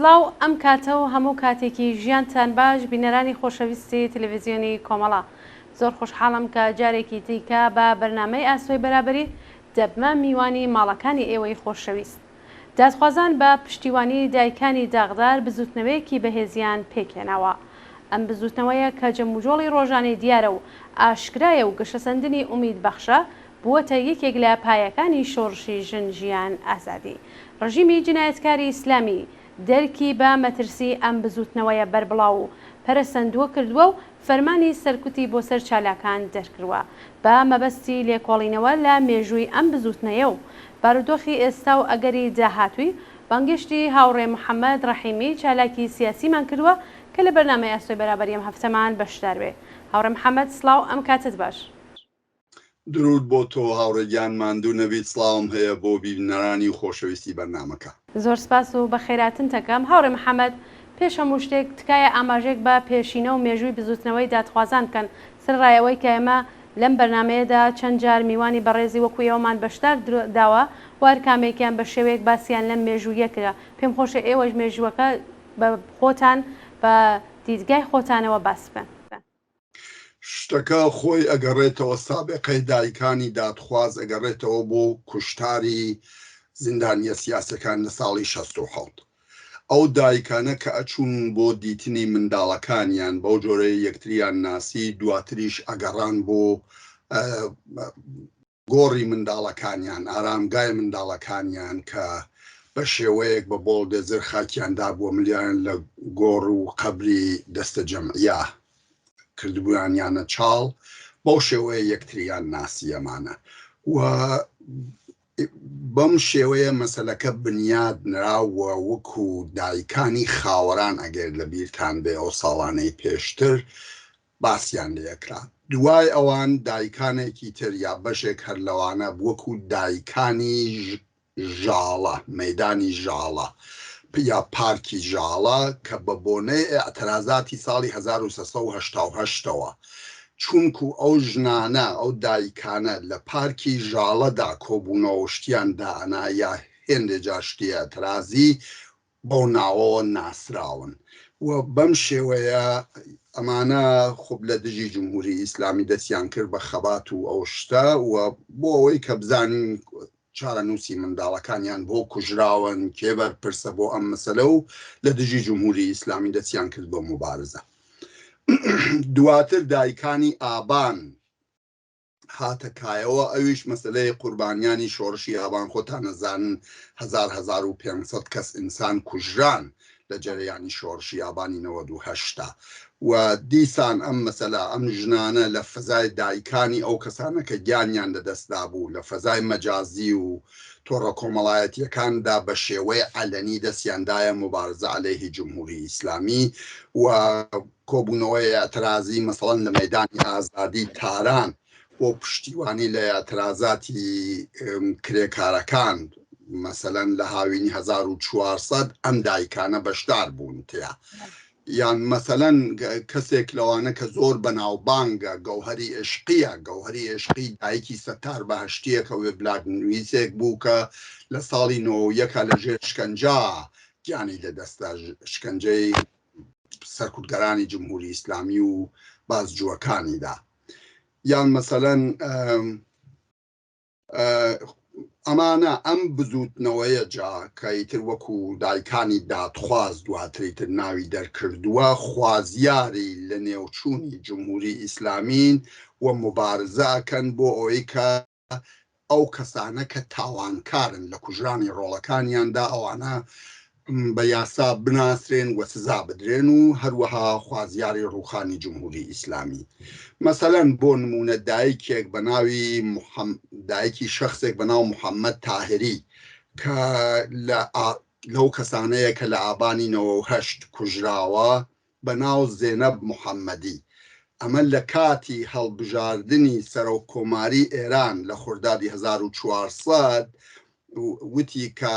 سڵاو ئەم کاتە و هەموو کاتێکی ژیانتان باش بینەرانی خۆشەویستی تەلەڤیزیۆنی کۆمەڵە. زۆر خۆشحاڵم کە جارێکی دیکە بە بەرنامەی ئاسۆی بەرابەری دەبمە میوانی ماڵەکانی ئێوەی خۆشەویست. دادخوازان بە پشتیوانی دایکانی داغدار بزووتنەوەیەکی بەهێزیان پێکهێناوە. ئەم بزووتنەوەیە کە جەموجۆڵی ڕۆژانەی دیارە و ئاشکرایە و گەشەسەندنی ئومیدبەخشە، بووەتە یەکێک لە پایەکانی شۆڕشی ژن ژیان ئازادی. ڕژیمی جینایەتکاری ئیسلامی دەرکی بە مەترسی ئەم بزووتنەوەیە بەربڵاو و پەرەسەندووە کردووە و فەرمانی سەرکوتی بۆ سەر چالاکان دەرکردووە بە مەبەستی لێکۆڵینەوە لە مێژووی ئەم بزووتنەیە و بارودۆخی ئێستا و ئەگەری داهاتووی بانگێشتی هاوڕێ محەمەد ڕەحیمی چالاکی سیاسیمان کردووە کە لە بەرنامەی ئاسۆی بەرابەری ئەم هەفتەمان بەشدار بێ. هاوڕێ محەمەد سڵاو ئەم کاتەت باش. دروود بۆ تۆ هاوڕێ گیان ماندوو نەبیت سڵاوم هەیە بۆ بینەرانی و خۆشەویستی بەرنامەکە. زۆر سپاس و بەخێراتنتەکەم. هاوڕێ محەمەد، پێش هەموو شتێک تکایە ئاماژەیەک بە پێشینە و مێژووی بزووتنەوەی دادخوازان بکەن، سەرەڕای ئەوەی کە ئێمە لەم بەرنامەیەدا چەند جار میوانی بەڕێزی وەکوو ئێوەمان بەشدار داوە و هەر کامێکیان بە شێوەیەک باسیان لەم مێژوویە کرا، پێم خۆشە ئێوەش مێژووەکە بە خۆتان بە دیدگای خۆتانەوە باس بکەن. شتەکە خۆی ئەگەڕێتەوە سابقەی دایکانی دادخواز ئەگەڕێتەوە بۆ کوشتاری زیندانیە سیاسەکان لە ساڵی 67. ئەو دایکانە کە ئەچوون بۆ دیتنی منداڵەکانیان بەو جۆرەی یەکتریان ناسی دواتریش ئەگەڕان بۆ گۆڕی منداڵەکانیان، ئارامگای منداڵەکانیان کە بە شێوەیەک بە بۆڵدێزر خاکیان دابووە ملیان لە گۆڕ و قەبری دەستەجەمعیا کردبوویانیانە چاڵ، بەو شێوەیە یەکتریان ناسی ئەمانە و بەم شێوەیە مەسەلەکە بنیاد نرا و وەکو دایکانی خاوەران ئەگەر لە بیرتان بێ ئەو ساڵانەی پێشتر باسیان لێ ئەکرا. دوای ئەوان دایکانێکی تر یا بەشێک هەر لەوانە وەکو دایکانی ژاڵە، مەیدانی ژاڵە یا پارکی ژاڵە کە بە بۆنەی ئیعترازاتی ساڵی 1388 ەوە چونکو ئەو ژنانە، ئەو دایکانە لە پارکی ژاڵەدا کۆبوونەوە و شتیان دائەنا یا هێندێ جار شتی ئیعترازی بەو ناوەوە ناسراون و بەم شێوەیە ئەمانە خۆب لە دژی جمهوری ئیسلامی دەستیان کرد بە خەبات و ئەو شتە و بۆ ئەوەی کە بزانین چارەنووسی منداڵەکانیان بۆ کوژراون کێ بەرپرسە بۆ ئەم مەسەلە و لە دژی جمهوری ئیسلامی دەستیان کرد بە موبارزە. دواتر دایکانی ئابان هاتە کایەوە ئەویش مەسەلەی قوربانیانی شۆڕشی ئابان خۆتان ئەزانن هەزار 1500 کەس ئینسان کوژران لە جەرەیانی شۆڕشی ئابانی 98 تا و دیسان ئەم مەسەلە ئەم ژنانە لە فەزای دایکانی ئەو کەسانە کە گیانیان لە دەستدا بوو لە فەزای مەجازی و تۆڕە کۆمەڵایەتیەکاندا بە شێوەی عەلەنی دەستیان دایە موبارزە عەلەیهی جمهوری ئیسلامی و کۆبوونەوەی ئیعترازی مەسەڵەن لە مەیدانی ئازادی تاران بۆ پشتیوانی لە ئیعترازاتی کرێکارەکان مەسەلەن لە هاوینی 1400 ئەم دایکانە بەشدار بوون تیا یان مەسەلەن کەسێک لەوانە کە زۆر بەناوبانگە گەوهەری عشقیە گەوهەری عشقی دایکی سەتار بەهشتیە کە وێبلاگ نویسێک بوو کە لە ساڵی 91 لە ژێر شکەنجا گیانی لەدەستدا شکەنجەی سەرکوتگەرانی جمهوری ئیسلامی و بازجووەکانیدا یان مەسەلەن ئەمانە ئەم بزوتنەوەیە جا کە ئیتر وەکو دایکانی دادخواز دواتری تر ناوی دەرکردووە خوازیاری لە نێوچوونی جمهوری ئیسلامین و مبارزە ئەکەن بۆ ئەوەی کە ئەو کەسانە کە تاوانکارن لە کوژرانی ڕۆڵەکانیاندا ئەوانە بە یاسا بناسرێن و سزا بدرێن و هەروەها خوازیاری ڕووخانی جمهوری ئیسلامی مەسەلەن بۆ نمونە دایکێک بە ناوی دایکی شخصێک بە ناو محەممەد تاهری کە لە لەو کەسانەیە کە لە ئابانی 98 کوژراوە بە ناو زێنەب محەممەدی. ئەمە لە کاتی هەڵبژاردنی سەرۆک کۆماری ئێران لە خوردادی 1400 وتی کە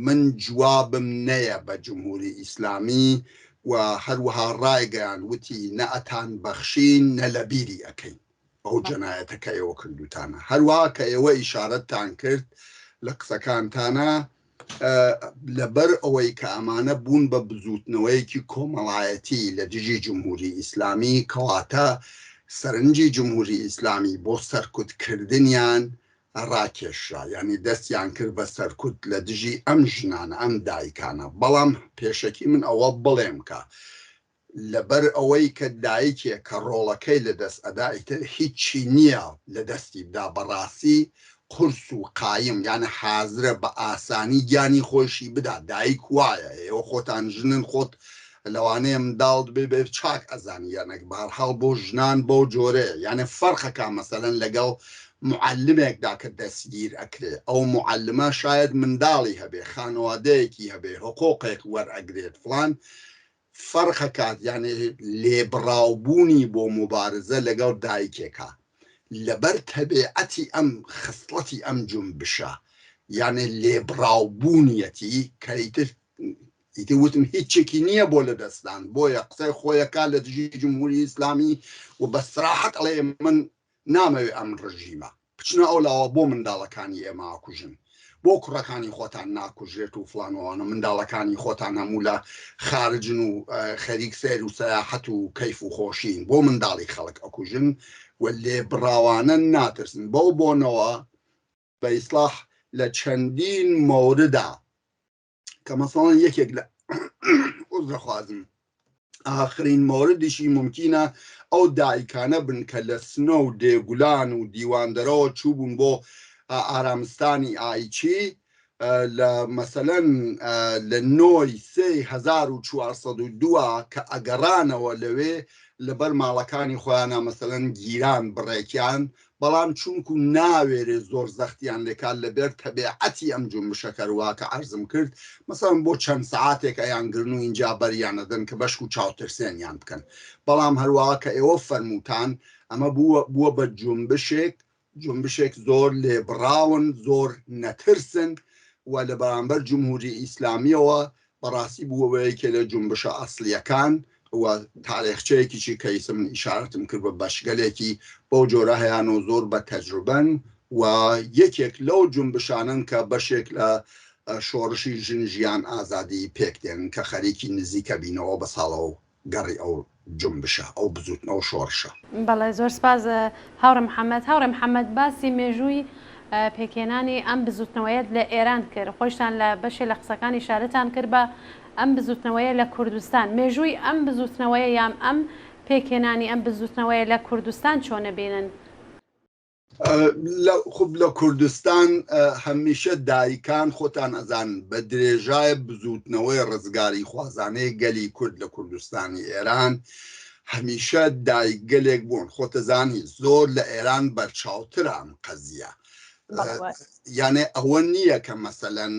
من جوابم نەیە بە جمهوری ئیسلامی و هەروەها ڕایگەیاند وتی نە ئەتان بەخشین نە لە بیری ئەکەین ئەو جەنایەتە کە ئێوە کردوتانە. هەروەها کە ئێوە ئیشارەتتان کرد لە قسەکانتانا. لەبەر ئەوەی کە ئەمانە بوون بە بزووتنەوەیەکی کۆمەڵایەتی لە دژی جمهوری ئیسلامی، کەواتە سەرنجی جمهوری ئیسلامی بۆ سەرکوتکردنیان ڕاکێشرا، یانی دەستیان کرد بە سەرکوت لە دژی ئەم ژنانە، ئەم دایکانە. بەڵام پێشەکی من ئەوە بڵێم کە لەبەر ئەوەی کە دایکێک کە ڕۆڵەکەی لە دەست ئەدا ئیتر هیچی نییە لە دەستی بدا بەڕاستی قورس و قایم یانە حازرە بە ئاسانی گیانی خۆیشی بدا دایک وایە ئێوە خۆتان ژنن خۆت لەوانەیە منداڵت بێ بێ چاک ئەزانی یانەک بەهەرحاڵ بۆ ژنان بەو جۆرەیە یانە فەرقەکە مەسەلەن لەگەڵ معلمێکدا کە دەستگیر ئەکرێ ئەو معلمە شاید منداڵی هەبێ خانەوادەیەکی هەبێ حقوقێک وەرئەگرێت فڵان فەرق ئەکات یانێ لێبڕاو بوونی بۆ موبارزە لەگەڵ دایکێکا لەبەر تەبێعەتی ئەم خسڵەتی ئەم جونبشە یانێ لێبڕاو بوونیەتی کە ئیتر ئیتر وتم هیچێکی نییە بۆ لەدەستدان بۆیە قسەی خۆیەکا لە دژی جمهوری ئیسلامی و بە سراحەت ئەڵێ من نامەوێ ئەم ڕژیمە بچنە ئەو لاوە بۆ منداڵەکانی ئێمە ئەکوژن بۆ کوڕەکانی خۆتان ناکوژرێت و فڵان و ئەوانە منداڵەکانی خۆتان هەموو لە خارجن و خەریک سەیر و سەیاحەت و کەیف و خۆشین بۆ منداڵی خەڵک ئەکوژن و لێبڕاوانە ناترسن بەو بۆنەوە بە ئیسلاح لە چەندین مەوردا کە مەسەڵەن یەکێک لە عوزرەخوازم ئاخرین مۆردیشی ممکنە ئەو دایکانە بن کە لە سنە و دێگولان و دیواندەرەوە چووبوون بۆ ئارامستانی ئایچی لە مەسەلەن لە نۆی سێی 1402 کە ئەگەڕانەوە لەوێ لەبەر ماڵەکانی خۆیانە مەسەلەن گیران بڕێکیان بەڵام چونکو ناوێرێ زۆر زەختیان لێکات لەبەر تەبێعەتی ئەم جونبشە کەروا کە عەرزم کرد مەسەڵەن بۆ چەند سەعاتێک ئەیانگرن و ئینجا بەریان ئەدەن کە بەشکو چاوترسێنیان بکەن بەڵام هەروا کە ئێوە فەرمووتان ئەمە بووە بووە بە جونبشێک جونبشێک زۆر لێبڕاون زۆر نەترسن و لە بەرامبەر جمهوری ئیسلامیەوە بەڕاستی بووە بە یەکێ لە جونبشە ئەسڵیەکان و تارێخچەیەکیشی کە ئیسە من ئیشارەتم کرد بە بەشگەلێکی بەو جۆرە هەیان و زۆر بە تەجروبەن و یەکێک لەو جونبشانەن کە بەشێک لە شۆڕشی ژن ژیان ئازادی پێک دێن کە خەریکی نزیکە بینەوە بە ساڵەو گەڕی ئەو جونبشە، ئەو بزووتنەوە شۆڕشە. بەڵێ زۆر سپاس هاوڕێ محەمەد. هاوڕێ محەمەد باسی مێژووی پێکهێنانی ئەم بزووتنەوەیەت لە ئێران کرد، خۆیشتان لە بەشێ لە قسەکان ئیشارەتان کرد بە ئەم بزووتنەوەیە لە کوردستان. مێژووی ئەم بزووتنەوەیە یان ئەم پێکهێنانی ئەم بزووتنەوەیە لە کوردستان چۆن ئەبینن؟ خوب لە کوردستان هەمیشە دایکان خۆتان ئەزانن بە درێژای بزووتنەوەی ڕزگاری خوازانەی گەلی کورد لە کوردستانی ئێران هەمیشە دایک گەلێک بوون خۆتەزانی زۆر لە ئێران بەرچاوترە ئەم قەزیە یانێ ئەوە نییە کە مەسەلەن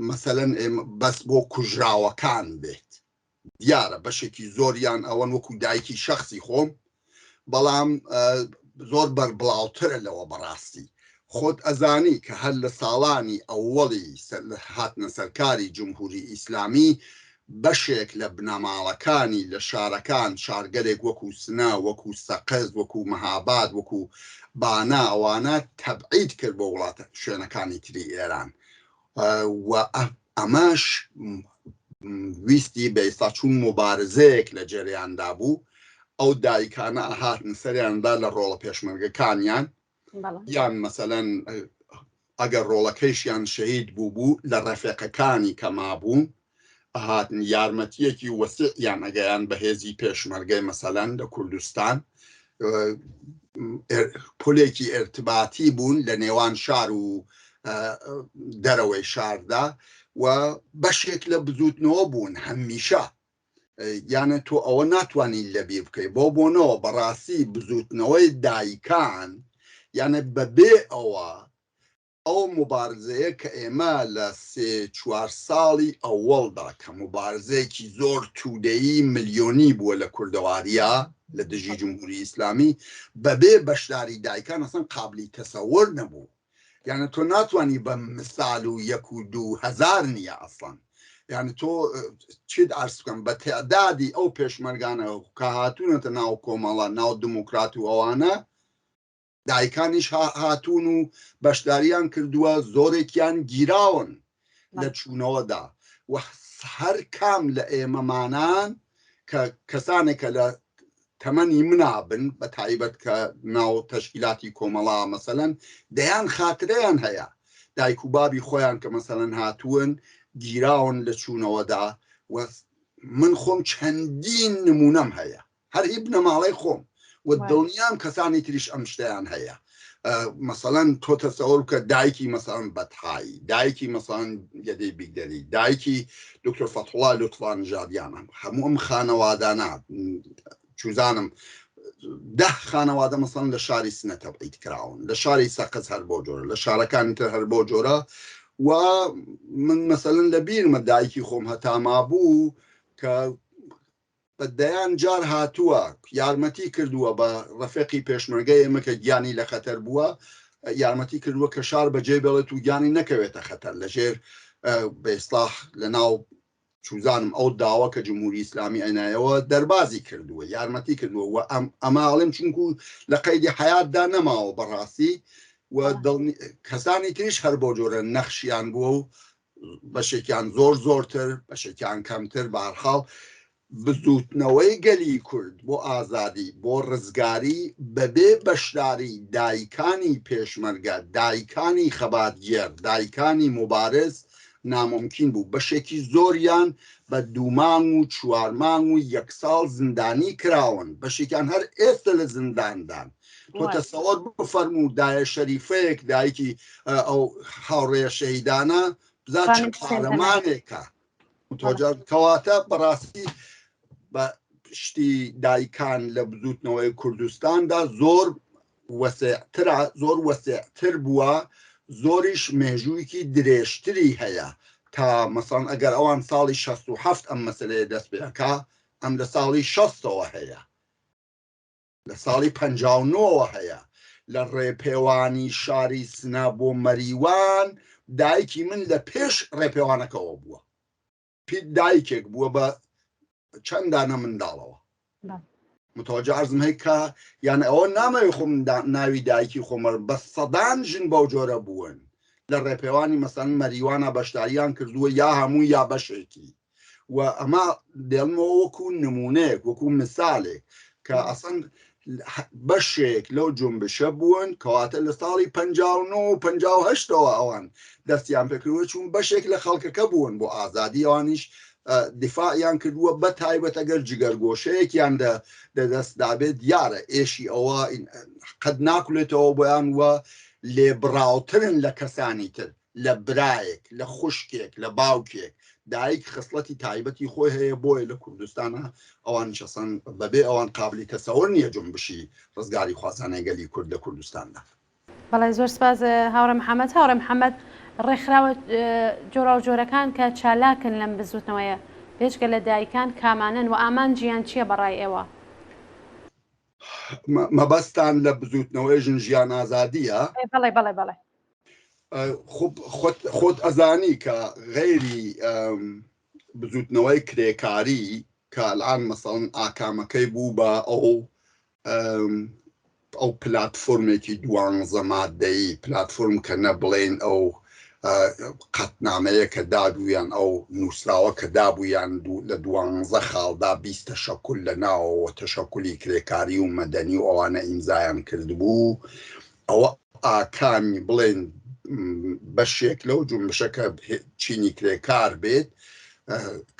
مەسەلەن بەس بۆ کوژراوەکان بێت دیارە بەشێکی زۆریان ئەوەن وەکو دایکی شەخسی خۆم بەڵام زۆر بەربڵاوترە لەوە بەڕاستی خۆت ئەزانی کە هەر لە ساڵانی ئەوەڵی هاتنە سەرکاری جمهوری ئیسلامی بەشێک لە بنەماڵەکانی لە شارەکان شارگەلێک وەکو سنە وەکو سەقز وەکو مەهاباد وەکو بانە ئەوانە تەبعید کرد بۆ وڵاتە شوێنەکانی تری ئێران و ئەمەش ویستی بە ئێستا چون موبارزەیەک لە جەریاندا بوو ئەو دایکانە ئەهاتن سەریاندا لە ڕۆڵە پێشمەرگەکانیان یان مەسەلەن ئەگەر ڕۆڵەکەیشیان شەهید بوو بوو لە ڕەفێقەکانی کە مابوون ئەهاتن یارمەتیەکی وەسیعیان ئەگەیان بە هێزی پێشمەرگەی مەسەلەن لە کوردستان پولێکی ئێرتباتی بوون لە نێوان شار و دەرەوەی شاردا و بەشێک لە بزوتنەوە بوون هەمیشە یانە تۆ ئەوە ناتوانانی لەبیر بکەی بۆ بۆنەوە بەڕاستی بزوتنەوەی دایکان یانە بەبێ ئەوە ئەو موبارزەیە کە ئێمە لە سێ چوار ساڵی ئەوەڵدا کە موبارزەیەکی زۆر تودەیی ملیۆنی بووە لە کوردەواریا لە دژی جمهوری ئیسلامی بەبێ بەشداری دایکان ئەسڵەن قابلی تەسەور نەبوو یانە تۆ ناتوانی بە مثال و یەک و 2000 نییە ئەسڵەن یعنی تۆ چیت عرض بکەم بە تعدادی ئەو پێشمەرگانە کە هاتوونەتە ناو کۆمەڵە ناو دموکرات و ئەوانە. دایکانیش هاتوون و بەشداریان کردووە، زۆرێکیان گیراون لە چوونەوەدا و هەر کام لە ئێمەمانان کە کەسانێک کە لە تەمەنی منا بن بە تایبەت کە ناو تەشکیلاتی کۆمەڵا مەسەلەن دەیان خاترەیان هەیە دایک و بابی خۆیان کە مەسەلەن هاتوون گیراون لە چوونەوەدا و من خۆم چەندین نمونەم هەیە هەر هی بنەماڵەی خۆم و دڵنیام کەسانی تریش ئەم شتیان هەیە. مەسەڵەن تۆ تەسەوەر بکە دایکی مەسەڵەن بەتحایی، دایکی مەسەڵەن یەدەی بیگدەری، دایکی دکتۆر فەتحوڵا لوتفا نژادیان، هەموو ئەم خانەوادانە چوزانم ده خانەوادە مەسەڵەن لە شاری سنە تەبعید کراون، لە شاری سەقز هەر بەو جۆرە، لە شارەکانی تر هەر بەو جۆرە. و من مەسەلەن لە بیرمە دایکی خۆم هەتا مابوو کە بە دەیان جار هاتووە یارمەتی کردووە بە ڕەفیقی پێشمەرگەی ئێمە کە گیانی لە خەتەر بووە یارمەتی کردووە کە شار بەجێ بێڵێت و گیانی نەکەوێتە خەتەر لە ژێر بە ئیسلاح لە ناو چوزانم ئەو داوە کە جمهوری ئیسلامی ئەنایەوە دەربازی کردووە یارمەتی کردووە و ئەم ئەماڵێم چونکو لە قەیدی حیاتدا نەماوە بەڕاستی و کەسانی تریش هەر بۆ جۆرە نەخشیان بووە و بەشێکیان زۆر زۆرتر بەشێکیان کەمتر بەهەرحاڵ بزووتنەوەی گەلی کورد بۆ ئازادی بۆ ڕزگاری بەبێ بەشداری دایکانی پێشمەرگە دایکانی خەباتگێڕ دایکانی موبارز نامومکین بوو بەشێکی زۆریان بە دوومانگ و چوارمانگ و یەکساڵ زیندانی کراون بەشێکیان هەر ئێستە لە زینداندان تۆ تەسەوەر بفەرموو دایە شەریفەیەک دایکی ئەو هاوڕێیە شەهیدانە بزا چ قارەمانێکە کەواتە بەڕاستی بە شتی دایکان لە بزوتنەوەی کوردستاندا زۆر وەسێترە زۆر وەسێتر بووە زۆریش مێژوویکی درێژتری هەیە تا مەسەڵەن ئەگەر ئەوان ساڵی 67 ئەم مەسلەیە دەست پێکا ئەم لە ساڵی شەستەوە هەیە لە ساڵی 59 ەوە هەیە لە ڕێپێوانی شاری سنە بۆ مەریوان دایکی من لە پێش ڕێپێوانەکەوە بووە دایکێک بووە بە چەند دانە منداڵەوە متوجه عرضم هەیە کە یان ئەوە نامەوێ خۆم ناوی دایکی خۆمەر بە سەدان ژن بەو جۆرە بوون لە ڕێپێوانی مەسەن مەریوانە بەشداریان کردووە یا هەموو یا بەشێکی و ئەمە دێڵمەوە وەکو نمونەیەک وەکو مثالێک کە ئەسەن بەشێک لەو جونبشە بوون کەواتە لە ساڵی 59 و 58ەوە ئەوان دەستیان پێکردووە چون بەشێک لە خەڵکەکە بوون بۆ ئازادی ئەوانیش دیفاعیان کردووە بە تایبەت ئەگەر جگەرگۆشەیەکیان دەدەستدا بێت دیارە ئێشی ئەوە قەت ناکولێتەوە بۆیان وە لێبڕاوترن لە کەسانی تر لە برایەک، لە خوشکێک، لە باوکێک، دایک خسڵەتی تایبەتی خۆی هەیە، بۆیە لە کوردستانا ئەوانیش ئەسڵەن بەبێ ئەوان قابلی تەسەور نییە جونبشی ڕزگاریخوازانەی گەلی کورد لە کوردستاندا. بەڵێ زۆر سپاس هاوڕێ محەمەد. هاوڕێ محەمەد، ڕێکخراوە جۆراوجۆرەکان کە چالاکن لەم بزووتنەوەیە، بێجگە لە دایکان کامانەن و ئامانجیان چییە بە ڕای ئێوە؟ مەبەستان لە بزووتنەوەی ژن ژیان ئازادییە؟ بەڵێ بەڵێ بەڵێ. خۆت ئەزانی کە غەیری بزوتنەوەی کرێکاری کە الان مەسەڵەن ئاکامەکەی بوو بە ئەو ئەو پلاتفۆرمێکی دوانزە مادەیی پلاتفۆرم کە نە بڵێن ئەو قەتنامەیە کە دابوویان ئەو نووسراوە کە دابوویان لە دوانزە خاڵدا 20 تەشەکول لە ناوەوە تەشەکولی کرێکاری و مەدەنی و ئەوانە ئیمزایان کردبوو ئەوە ئاکامی بڵێن بەشێک لەو جونبشە کە چینی کرێکار بێت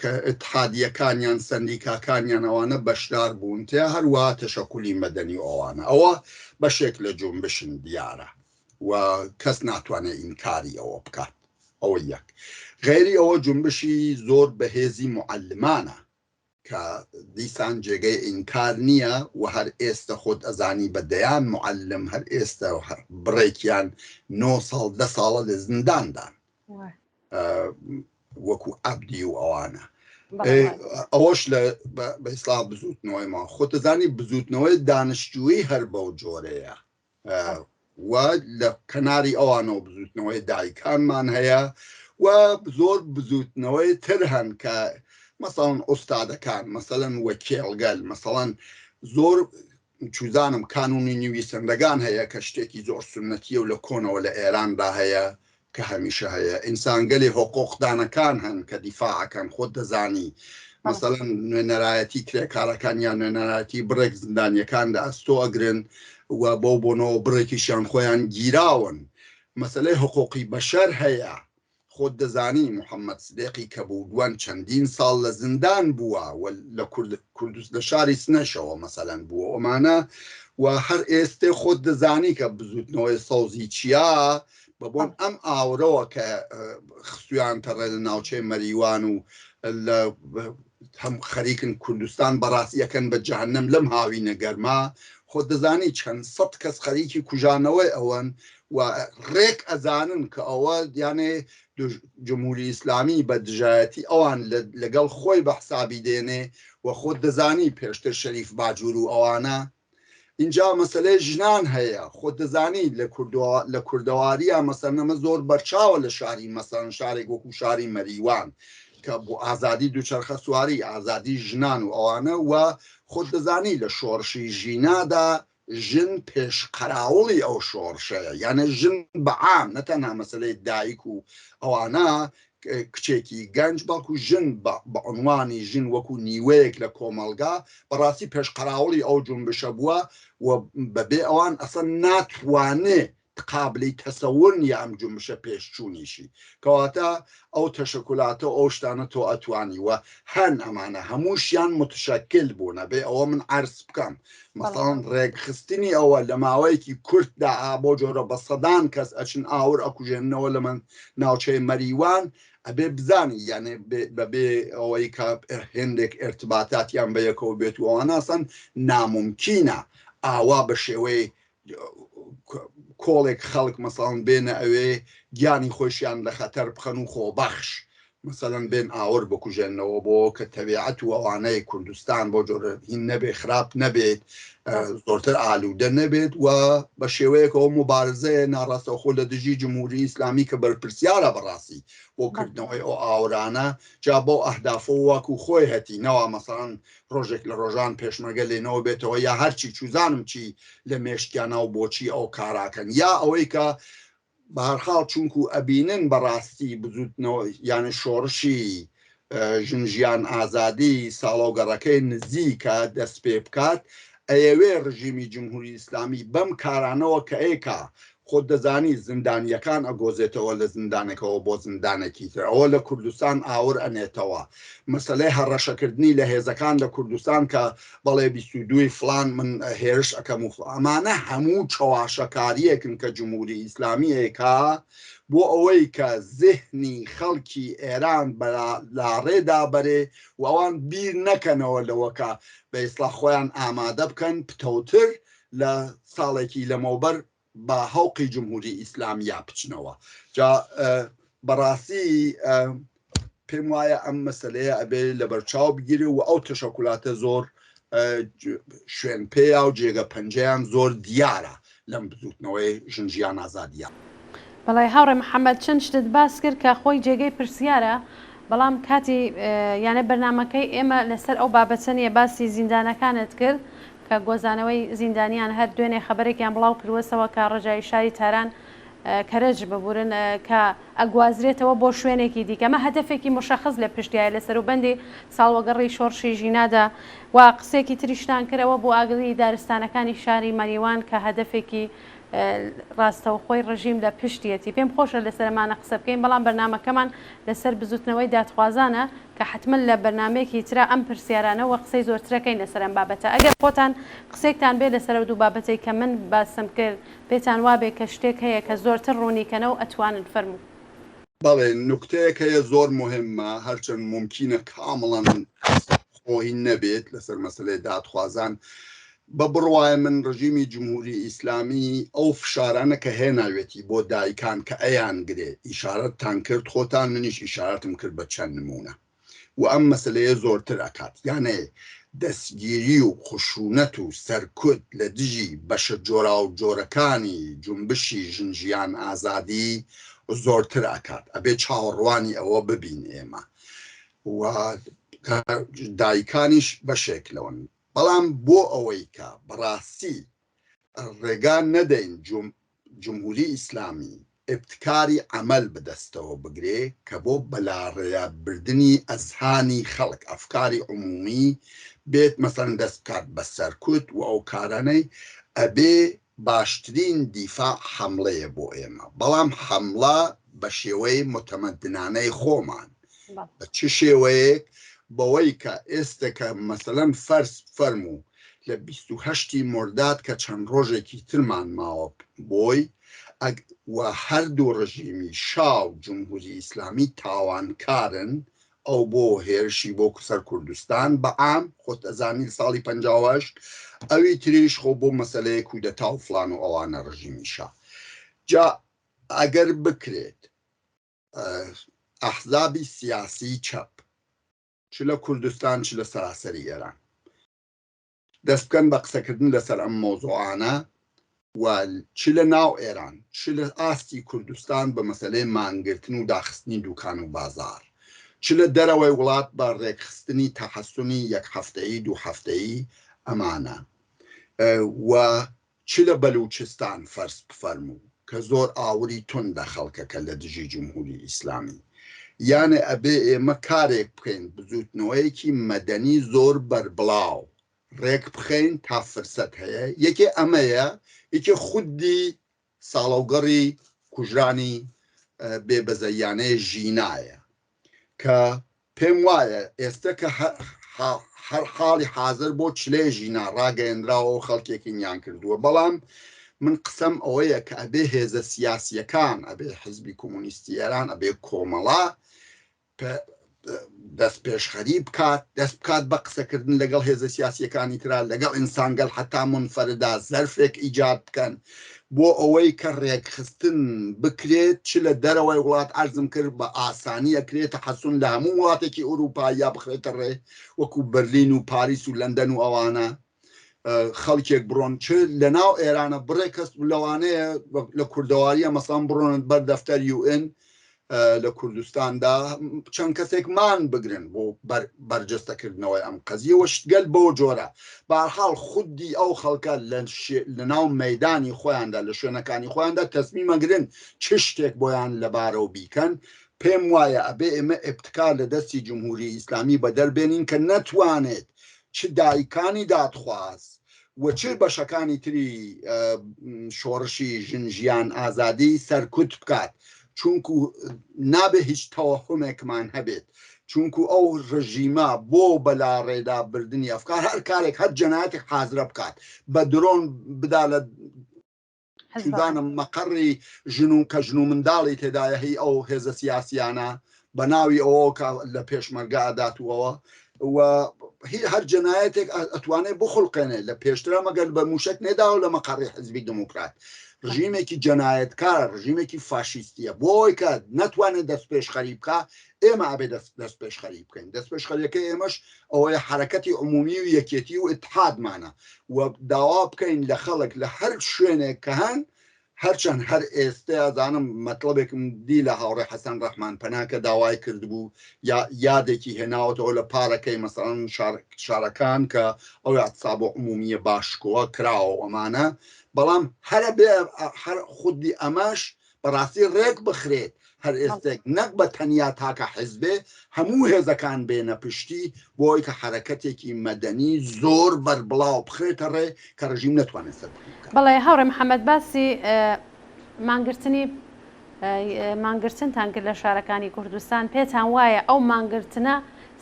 کە اتحادیەکانیان سەندیکاکانیان ئەوانە بەشدار بوون تیا هەروەها تەشەکولی مەدەنی و ئەوانە ئەوە بەشێک لە جونبشن دیارە و کەس ناتوانێت ئینکاری ئەوە بکات ئەوە یەک غەیری ئەوە جونبشی زۆر بەهێزی معلمانە کە دیسان جێگەی ئینکار نییە و هەر ئێستە خۆت ئەزانی بە دەیان موعەلم هەر ئێستە بڕێکیان نۆ ساڵ دە ساڵە لە زینداندان وەکو عەبدی و ئەوانە ئەوەش لە بە ئیسلا بزوتنەوەیمان خۆتەزانی بزوتنەوەی دانیشتووی هەر بەو جۆرەیە و لە کەناری ئەوانەوە بزوتنەوەی دایکانمان هەیە و زۆر بزوتنەوەی تر هەن کە مەسەڵەن ئوستادەکان مەسەلەن وەکێڵگەل مەسەڵەن زۆر. چوزانم کانوونی نویسەندەگان هەیە کە شتێکی زۆر سوننەتیە و لە کۆنەوە لە ئێراندا هەیە کە هەمیشە هەیە. ئینسانگەلی هۆقۆقدانەکان هەن کە دیفاع ئەکەن، خۆت دەزانی مەسەلەن نوێنەرایەتی کرێکارەکان یان نوێنەرایەتی بڕێک زیندانیەکان لە ئەستۆ ئەگرن و بەو بۆنەوە بڕێکیشیان خۆیان گیراون. مەسەلەی هۆقۆقی بەشەر هەیە. خۆت دەزانی محەمەد سدێقی کەبوودوەند چەندین ساڵ لە زیندان بووە و لە کورد کوردست لە شاری سنەشەوە مەسەلەن بووە ئەمانە و هەر ئێستێ خۆت دەزانی کە بزووتنەوەی سەوزی چیا بە بۆن ئەم ئاورەوە کە خستویانتە ڕێ لە ناوچەی مەریوان و لە هەم خەریکن کوردستان بەڕاستی ئەکەن بە جەهەنەم لەم هاوینە گەرما خۆت دەزانی چەند سەد کەس خەریکی کوژانەوەی ئەوەن و ڕێک ئەزانن کە ئەوە یانێ جمهوری ئیسلامی بە دژایەتی ئەوان لەگەڵ خۆی بە حسابی دێنێ و خۆت دەزانی پێشتر شەریف باجور و ئەوانە ئینجا مەسەلەی ژنان هەیە خۆت دەزانی لە کوردەوە لە کوردەواریە مەسەلەن ئەمە زۆر بەرچاوە لە شاری مەسەلەن شارێک وەکو شاری مەریوان کە بۆ ئازادی دووچەرخە سواری ئازادی ژنان و ئەوانە و خۆت دەزانی لە شۆڕشی ژینادا ژن پێش قەراوڵی ئەو شۆڕشەیە یانە ژن بەعام نەتەنها مەسلەی دایک و ئەوانە کچێکی گەنج بەڵکو ژن بە عنوانی ژن وەکو نیوەیەک لە کۆمەڵگا بەڕاستی پێشقەراوڵی ئەو جونبشە بووە و بەبێ ئەوان ئەسڵەن ناتوانێ قابلی تەسەور نیە ئەم جونبشە پێشچوونیشی کەواتە ئەو تەشەکولاتە و ئەو شتانە تۆ ئەتوانی و هەن ئەمانە هەمووشیان متشکل بوون ئەبێ ئەوە من عەرز بکەم مەسەڵەن ڕێکخستنی ئەوە لە ماوەیەکی کورتدا ئا بۆ جۆرە بە سەدان کەس ئەچن ئاور ئەکوژێننەوە لە من ناوچەی مەریوان ئەبێ بزانی یانێ بەبێ ئەوەی کە هێندێک ئێرتباتاتیان بە یەکەوە بێت و ئەوانە ئەسڵەن نامومکینە ئاوا بە شێوەی کۆڵێک خەڵک مەسەڵەن بێنە ئەوێ گیانی خۆشیان لە خەتەر بخەن و خۆبەخش مەسەلەن بێن ئاور بکوژێنەوە بۆ کە تەبیعەت و ئەوانەی کوردستان بۆ جۆرە هین نەبێ خراپ نەبێت زۆرتر ئالوودە نەبێت و بە شێوەیەکەوە مبارزەیە ناڕاستەوخۆ لە دژی جمهوری ئیسلامی کە بەرپرسیارە بەڕاستی بۆ کردنەوەی ئەو ئاورانە جا بۆ ئەهدافۆ وەکو خۆی هەتی نەوا مەسەڵەن ڕۆژێک لە ڕۆژان پێشمەرگە لێنەوە بێتەوە یا هەرچی چوزانم چی لە مێشکیانە و بۆچی ئەو کاراکەن یا ئەوەی کە بەهەرحاڵ چونکو ئەبینن بەڕاستی بزوتنەوە یانە شۆڕشی ژن ژیان ئازادی ساڵۆگەڕەکەی نزیکە دەست پێ بکات ئەیەوێ ڕژیمی جمهوری ئیسلامی بەم کارانەوە کە ئەیکا خۆت دەزانی زیندانیەکان ئەگۆزێتەوە لە زیندانێکەوە بۆ زیندانێکی تر ئەوە لە کوردستان ئاور ئەنێتەوە مەسەلەی هەڕەشەکردنی لە هێزەکان لە کوردستان کە بەڵێ 22 ی فڵان من هێرش ئەکەم و ئەمانە هەموو چەواشەکاریەکن کە جمهوری ئیسلامی ئەیکا بۆ ئەوەی کە زهنی خەڵکی ئێران بە لاڕێدا بەرێ و ئەوان بیر نەکەنەوە لەوە کە بە ئیسڵاح خۆیان ئامادە بکەن پتەوتر لە ساڵێکی لەمەوبەر بە هەوقی جمهوری ئیسلامیا بچنەوە جا بەڕاستی پێم وایە ئەم مەسلەیە ئەبێ لەبەرچاو بگیرێ و ئەو تەشەکولاتە زۆر شوێن پێیا و جێگە پەنجەیان زۆر دیارە لەم بزوتنەوەی ژن ژیان ئازادیە. بەڵێ هاوڕێ محەمەد چەند شتت باس کرد کە خۆی جێگەی پرسیارە بەڵام کاتی یانە بەرنامەکەی ئێمە لەسەر ئەو بابەتە نیە باسی زیندانەکانت کرد کە گۆزانەوەی زیندانیان هەر دوێنێ خەبەرێکیان بڵاو کردوەسەوە کە ڕەجایی شاری تاران کەرەج ببورن کە ئەگوازرێتەوە بۆ شوێنێکی دیکە ئەمە هەدەفێکی موشەخەس لە پشتیایە لە سەروبەندی ساڵوەگەڕی شۆڕشی ژینادا و قسێکی تریشتان کرد ئەوە بوو ئاگری دارستانەکانی شاری مەریوان کە هەدەفێکی ڕاستەوخۆی ڕژیم لە پشتیەتی پێم خۆشە لەسەر ئەمانە قسە بکەین بەڵام بەرنامەکەمان لەسەر بزوتنەوەی دادخوازانە کە حەتمەن لە بەرنامەیەکی ترا ئەم پرسیارانە وە قسەی زۆرترەکەین لەسەر ئەم بابەتە ئەگەر خۆتان قسێکتان بێ لەسەر ئەو دوو بابەتەی کە من باسم کرد پێتان وابێ کە شتێک هەیە کە زۆرتر ڕوونی کەنەو ئەتوانن فەرموو. بەڵێ نوکتەیەک هەیە زۆر موهیمە هەرچەند مومکینە کامڵەن خۆی نەبێت لەسەر مەسەلەی دادخوازان بە بڕوای من ڕژیمی جمهوری ئیسلامی ئەو فشارانە کە هێناوێتی بۆ دایکان کە ئەیانگرێ ئیشارەتتان کرد خۆتان منیش ئیشارەتم کرد بە چەند نمونە و ئەم مەسەلەیە زۆرتر ئەکات یانێ دەستگیری و خشونەت و سەرکوت لە دژی بەشە جۆراوجۆرەکانی جونبشی ژن ژیان ئازادی زۆرتر ئەکات ئەبێ چاوەڕوانی ئەوە ببین ئێمە و دایکانیش بەشێک لەوەن. بەڵام بۆ ئەوەی کە بەڕاستی ڕێگا نەدەین جمهوری ئیسلامی ئیبتکاری عەمەل بەدەستەوە بگرێ کە بۆ بەلاڕێیا بردنی ئەزهانی خەڵک، ئەفکاری عمومی، بێت مەسەلەن دەست بکات بە سەرکوت و ئەو کارانەی، ئەبێ باشترین دیفاع حەمڵەیە بۆ ئێمە، بەڵام حەمڵە بە شێوەی موتەمەدنانەی خۆمان، بە چ شێوەیەک؟ بەوەی کە ئێستە کە مەسەلەن فەرز فەرموو لە 28 ی مۆرداد کە چەند ڕۆژێکی ترمان ماوە بۆی ئەگ و هەردوو ڕژیمی شا و جمهوری ئیسلامی تاوانکارن ئەو بۆ هێرشی بۆ سەر کوردستان بە عام خۆت ئەزانی لە ساڵی 58 ئەوی تریش خۆ بۆ مەسەلەیە کودەتا و فڵان و ئەوانە ڕژیمی شا جا ئەگەر بکرێت ئەحزابی سیاسی چەپ چ لە کوردستان چ لە سەراسەری ئێران دەست بکەن بە قسەکردن لەسەر ئەم مەوزوعانە و چ لە ناو ئێران چ لە ئاستی کوردستان بە مەسەلەی مانگرتن و داخستنی دوکان و بازاڕ چ لە دەرەوەی وڵات بە ڕێکخستنی تەحەسونی یەک هەفتەیی دوو هەفتەیی ئەمانە و چ لە بەلوچستان فەرز بفەرموو کە زۆر ئاوری توندە خەڵکەکە لە دژی جمهوری ئیسلامی یانێ ئەبێ ئێمە کارێک بکەین بزوتنەوەیەکی مەدەنی زۆر بەربڵاو ڕێک بخەین تا فرسەت هەیە یەکێ ئەمەیە یەکێ خودی ساڵەوگەڕی کوژرانی بێ بەزەیانەی ژینایە کە پێم وایە ئێستە کە هەر حاڵی حازر بۆ چلەی ژینا ڕاگەیەنراوە و خەڵکێکی نیان کردووە بەڵام من قسەم ئەوەیە کە ئەبێ هێزە سیاسیەکان ئەبێ حزبی کۆمۆنیستی ئێران ئەبێ کۆمەڵە دەست پێشخەری بکات دەست بکات بە قسەکردن لەگەڵ هێزە سیاسیەکانی ترا لەگەڵ ئینسانگەل حتا منفەردا زەرفێک ئیجاد بکەن بۆ ئەوەی کە ڕێکخستن بکرێت چ لە دەرەوەی وڵات عەرزم کرد بە ئاسانی ئەکرێت تەحەسون لە هەموو وڵاتێکی ئەوروپاییا بخرێتە ڕێ وەکو بەرلین و پاریس و لەندەن و ئەوانە خەڵکێک بڕۆن چ لە ناو ئێرانە بڕێک کەس لەوانەیە لە کوردەواریە مەسان بڕۆن بەر دەفتەر یوئن لە کوردستاندا چەند کەسێک مان بگرن بۆ بەرجەستەکردنەوەی ئەم قەزیە و شتگەل بەو جۆرە بارحاڵ خودی ئەو خەڵکە لە ناو مەدانی خۆیاندا لە شوێنەکانی خۆیاندا تەسمیمەگرن چ شتێک بۆیان لەبارە و بیکەن پێم وایە ئەبێ ئێمە ئبتکار لە دەستی جمهوری ئیسلامی بەدەر بێنین کە نەتوانێت چ دایکانی دادخواز و چ بەشەکانی تری شۆڕشی ژن ژیان ئازادی سەرکوت بکات چونکو نابێ هیچ تەوەهومێکمان هەبێت چونکو ئەو ڕژیمە بۆ بەلاڕێدا بردنی ئەفکار هەر کارێک هەر جەنایەتێک حازرە بکات بە درۆن بدا لە چوزانم مەقەڕی ژن و کە ژن و منداڵی تێدایە هی ئەو هێزە سیاسیانە بە ناوی ئەوە کە لە پێشمەرگە ئەداتوەوە و هەر جەنایەتێک ئەتوانێت بخڵقێنێ لە پێشترا مەگەر بە موشک نێداوە لە مەقەڕی حزبی دموکرات ڕژیمێکی جەنایەتکار ڕژیمێکی فاشیستیە بۆی کە نەتوانێت دەست پێشخەری بکە ئێمە ئەبێ دەست دەست پێشخەری بکەین دەست پێشخەریەکە ئێمەش ئەوەیە حرەکەتی عمومی و یەکێتی و اتحادمانە و داوا بکەین لە خەڵک لە هەر شوێنێک کە هەن هەرچەند هەر ئێستە ئەزانم مەتڵەبێکم دی لە هاوڕێ حەسەن ڕەحمان پەنا کە داوای کردبوو یا یادێکی هێناوەتەوە لە پارەکەی مەسەڵەن شارەکان کە ئەو اعتصاب عمومیە باشکۆوە کراوە ئەمانە بەڵام هەرە بێ هەر خودی ئەمەش بەڕاستی ڕێک بخرێت هەر ئێستێک نەک بە تەنیا تاکە حزبێ هەموو هێزەکان بێنە پشتی بۆی کە حەرەکەتێکی مەدەنی زۆر بەربڵاو بخرێتە ڕێ کە ڕژیم نەتوانێت سەرکوتی بکات. بەڵێ هاوڕێ محەمەد باسی مانگرتنی مانگرتنتان کرد لە شارەکانی کوردستان پێتان وایە ئەو مانگرتنە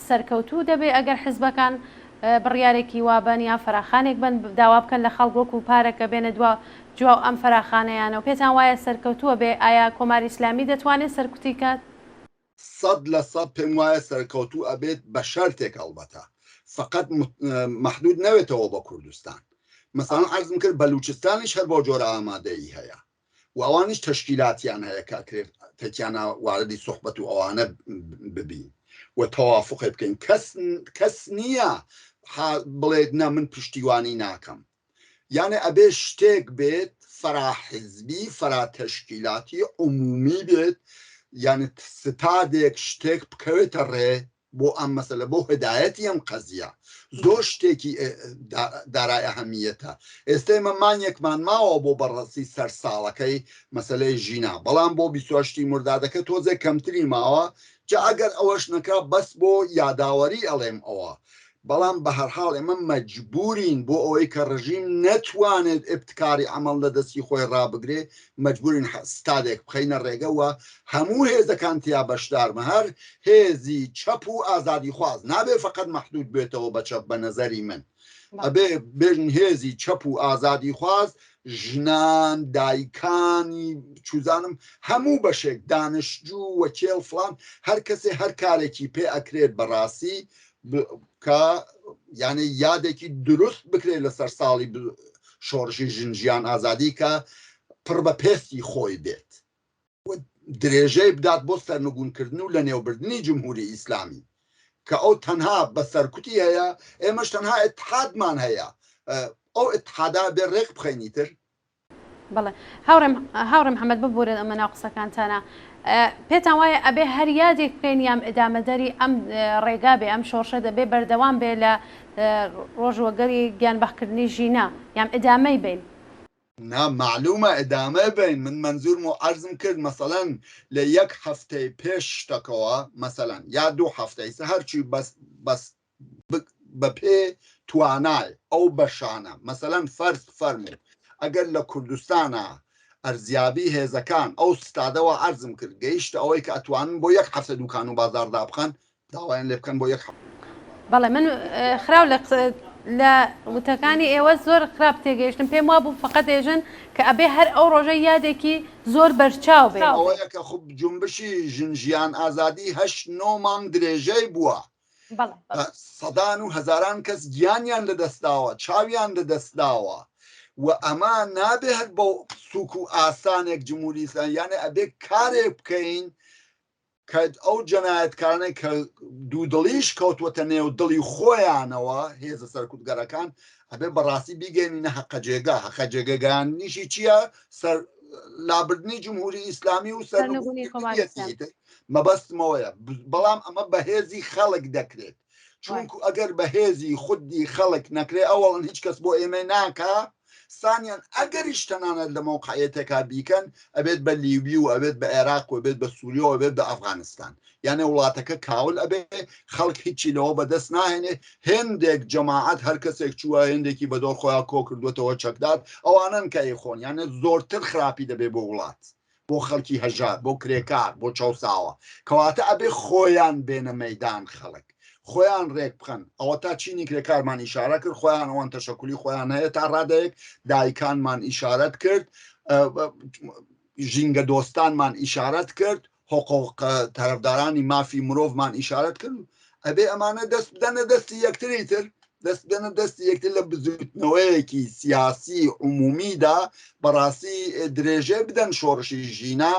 سەرکەوتوو دەبێ ئەگەر حزبەکان بڕیارێکی وا بەن یا فەراخانێک بەن داوا بکەن لە خەڵک وەکو پارەکە بێنە دوا جواو ئەم فەراخانەیانەوە پێتان وایە سەرکەوتووە بێ ئایا کۆماری ئیسلامی دەتوانێ سەرکوتی کات؟ 100% پێم وایە سەرکەوتوو ئەبێت بە شەرتێک ئەڵبەتە فقط مەحدود نەوێتەوە بە کوردستان مەسەڵەن عەرزم کرد بەلوچستانیش هەر بەو جۆرە ئامادەیی هەیە و ئەوانیش تەشکیلاتیان هەیە کە ئەکرێت تەکیانە واردی سوحبەت و ئەوانە ببین و تەوافقێ بکەین کەس کەس نییە بڵێت نە من پشتیوانی ناکەم یانێ ئەبێ شتێک بێت فەراحزبی فەرا تەشکیلاتی عمومی بێت یانە ستادێک شتێک بکەوێتە ڕێ. بۆ ئەم مەسەلە بۆ هدایەتی ئەم قەزیە زۆر شتێکی دارای ئەهەمیەتە ئێستا ئێمە مانگێکمان ماوە بۆ بەڕەسی سەر ساڵەکەی مەسلەی ژینا بەڵام بۆ 28 مردادەکە تۆزێک کەمتری ماوە جا ئەگەر ئەوەش نەکرا بەس بۆ یاداوەری ئەڵێم ئەوە بەڵام بەهەرحاڵ ئێمە مەجبورین بۆ ئەوەی کە ڕژیم نەتوانێت ئبتکاری عەمەڵ لە دەستی خۆی ڕابگرێ مەجبورین ستادێک بخەینە ڕێگە و هەموو هێزەکان تیا بەشداربن هەر هێزی چەپ و ئازادیخواز نابێ فەقەت مەحدود بێتەوە بە چەپ بە نەزەری من ئەبێ بێژن هێزی چەپ و ئازادیخواز ژنان دایکانی چوزانم هەموو بەشێک دانشجوو وەکێڵ فڵان هەر کەسێ هەر کارێکی پێ ئەکرێت بەڕاستی کە یانێ یادێکی دروست بکرێت لەسەر ساڵی شۆڕشی ژن ژیان ئازادی کە پڕ بە پێستی خۆی بێت و درێژەی بدات بۆ سەرنگونکردن و لەنێوبردنی جمهوری ئیسلامی کە ئەو تەنها بە سەرکوتی هەیە ئێمەش تەنها اتحادمان هەیە ئەو اتحادا بێ ڕێک بخەینی تر بەڵێ هاوڕێ هاوڕێ محەممەد ببورن ئەمە ناو قسەکانتانە پێتان وایە ئەبێ هەر یادێک بکەین یام ئدامەدەری ئەم ڕێگا بێ ئەم شۆڕشە دەبێ بەردەوام بێ لە ڕۆژوەگەری گیانبەخکردنی ژینا یام ئدامەی بین؟ نا مەعلومە ئدامەی بین من مەنزورم و عەرزم کرد مەسەلەن لە یەک هەفتەی پێش شتەکەوە مەسەلەن یا دوو هەفتەی هەرچی بەس بەس بەپێ توانای ئەو بەشانە مەسەلەن فەرز فەرموو ئەگەر لە کوردستانا ئەرزیابی هێزەکان ئەو ستادەوە عەرزم کرد گەیشتە ئەوەی کە ئەتوانن بۆ یەک هەفتە دوکان و بازاڕ دابخەن داوایان لێ بکەن بۆ یەک هەفتە. بەڵێ من خراو لە لە وتەکانی ئێوە زۆر خراپ تێگەیشتم پێم وابوو فقط ئێژن کە ئەبێ هەر ئەو ڕۆژە یادێکی زۆر بەرچاو بێ. ئەوەیە کە خوب جونبشی ژن ژیان ئازادی هەشت نۆ مانگ درێژەی بووە سەدان و هەزاران کەس گیانیان لەدەستداوە، چاویان لەدەستداوە و ئەمە نابێ هەر بۆ سوک و ئاسانێک جمهوری ئیسلامی یانێ ئەبێ کارێک بکەین کە ئەو جەنایەتکارانەی کە دوودڵیش کەوتووەتە نێو دڵی خۆیانەوە هێزە سەرکوتگەرەکان ئەبێ بەڕاستی بیگەینینە هەقە جێگا هەقە جێگەگەیاندنیشی چییە سەر لابردنی جمهوری ئیسلامی و سەرنگونی کۆماری ئیسلامی مەبەستم ئەوەیە بەڵام ئەمە بەهێزی خەڵک دەکرێت چونکو ئەگەر بەهێزی خودی خەڵک نەکرێ ئەوەڵەن هیچ کەس بۆ ئێمە ناکا سانیان ئەگەریش تەنانەت لە مەوقعیەتێکا بیکەن ئەبێت بە لیبی و ئەبێت بە عێراق و ئەبێت بە سووریا و ئەبێت بە ئەفغانستان یانێ وڵاتەکە کاول ئەبێ خەڵک هیچی لەوە بەدەست ناهێنێ هێندێک جەماعەت هەر کەسێک چووە هێندێکی بەدۆر خۆیان کۆ کردوێتەوە چەکدار ئەوانن کە ئەیخۆن یانێ زۆرتر خراپی دەبێ بۆ وڵات بۆ خەڵکی هەژار، بۆ کرێکار، بۆ چەوساوە. کەواتە ئەبێ خۆیان بێنە مەیدان خەڵک. خۆیان ڕێک بخەن. ئەوەتا چینی کرێکارمان ئیشارە کرد، خۆیان ئەوان تەشەکولی خۆیان هەیە تا ڕادەیەک، دایکانمان ئیشارەت کرد، ژینگە دۆستانمان ئیشارەت کرد، حقوق تەرەفدارانی مافی مرۆڤمان ئیشارەت کرد. ئەبێ ئەمانە دەست بدەنە دەستی یەکتری تر. دەست بدەنە دەستی یەکتر لە بزوتنەوەیەکی سیاسی عمومیدا بەڕاستی درێژەی بدەن شۆڕشی ژینا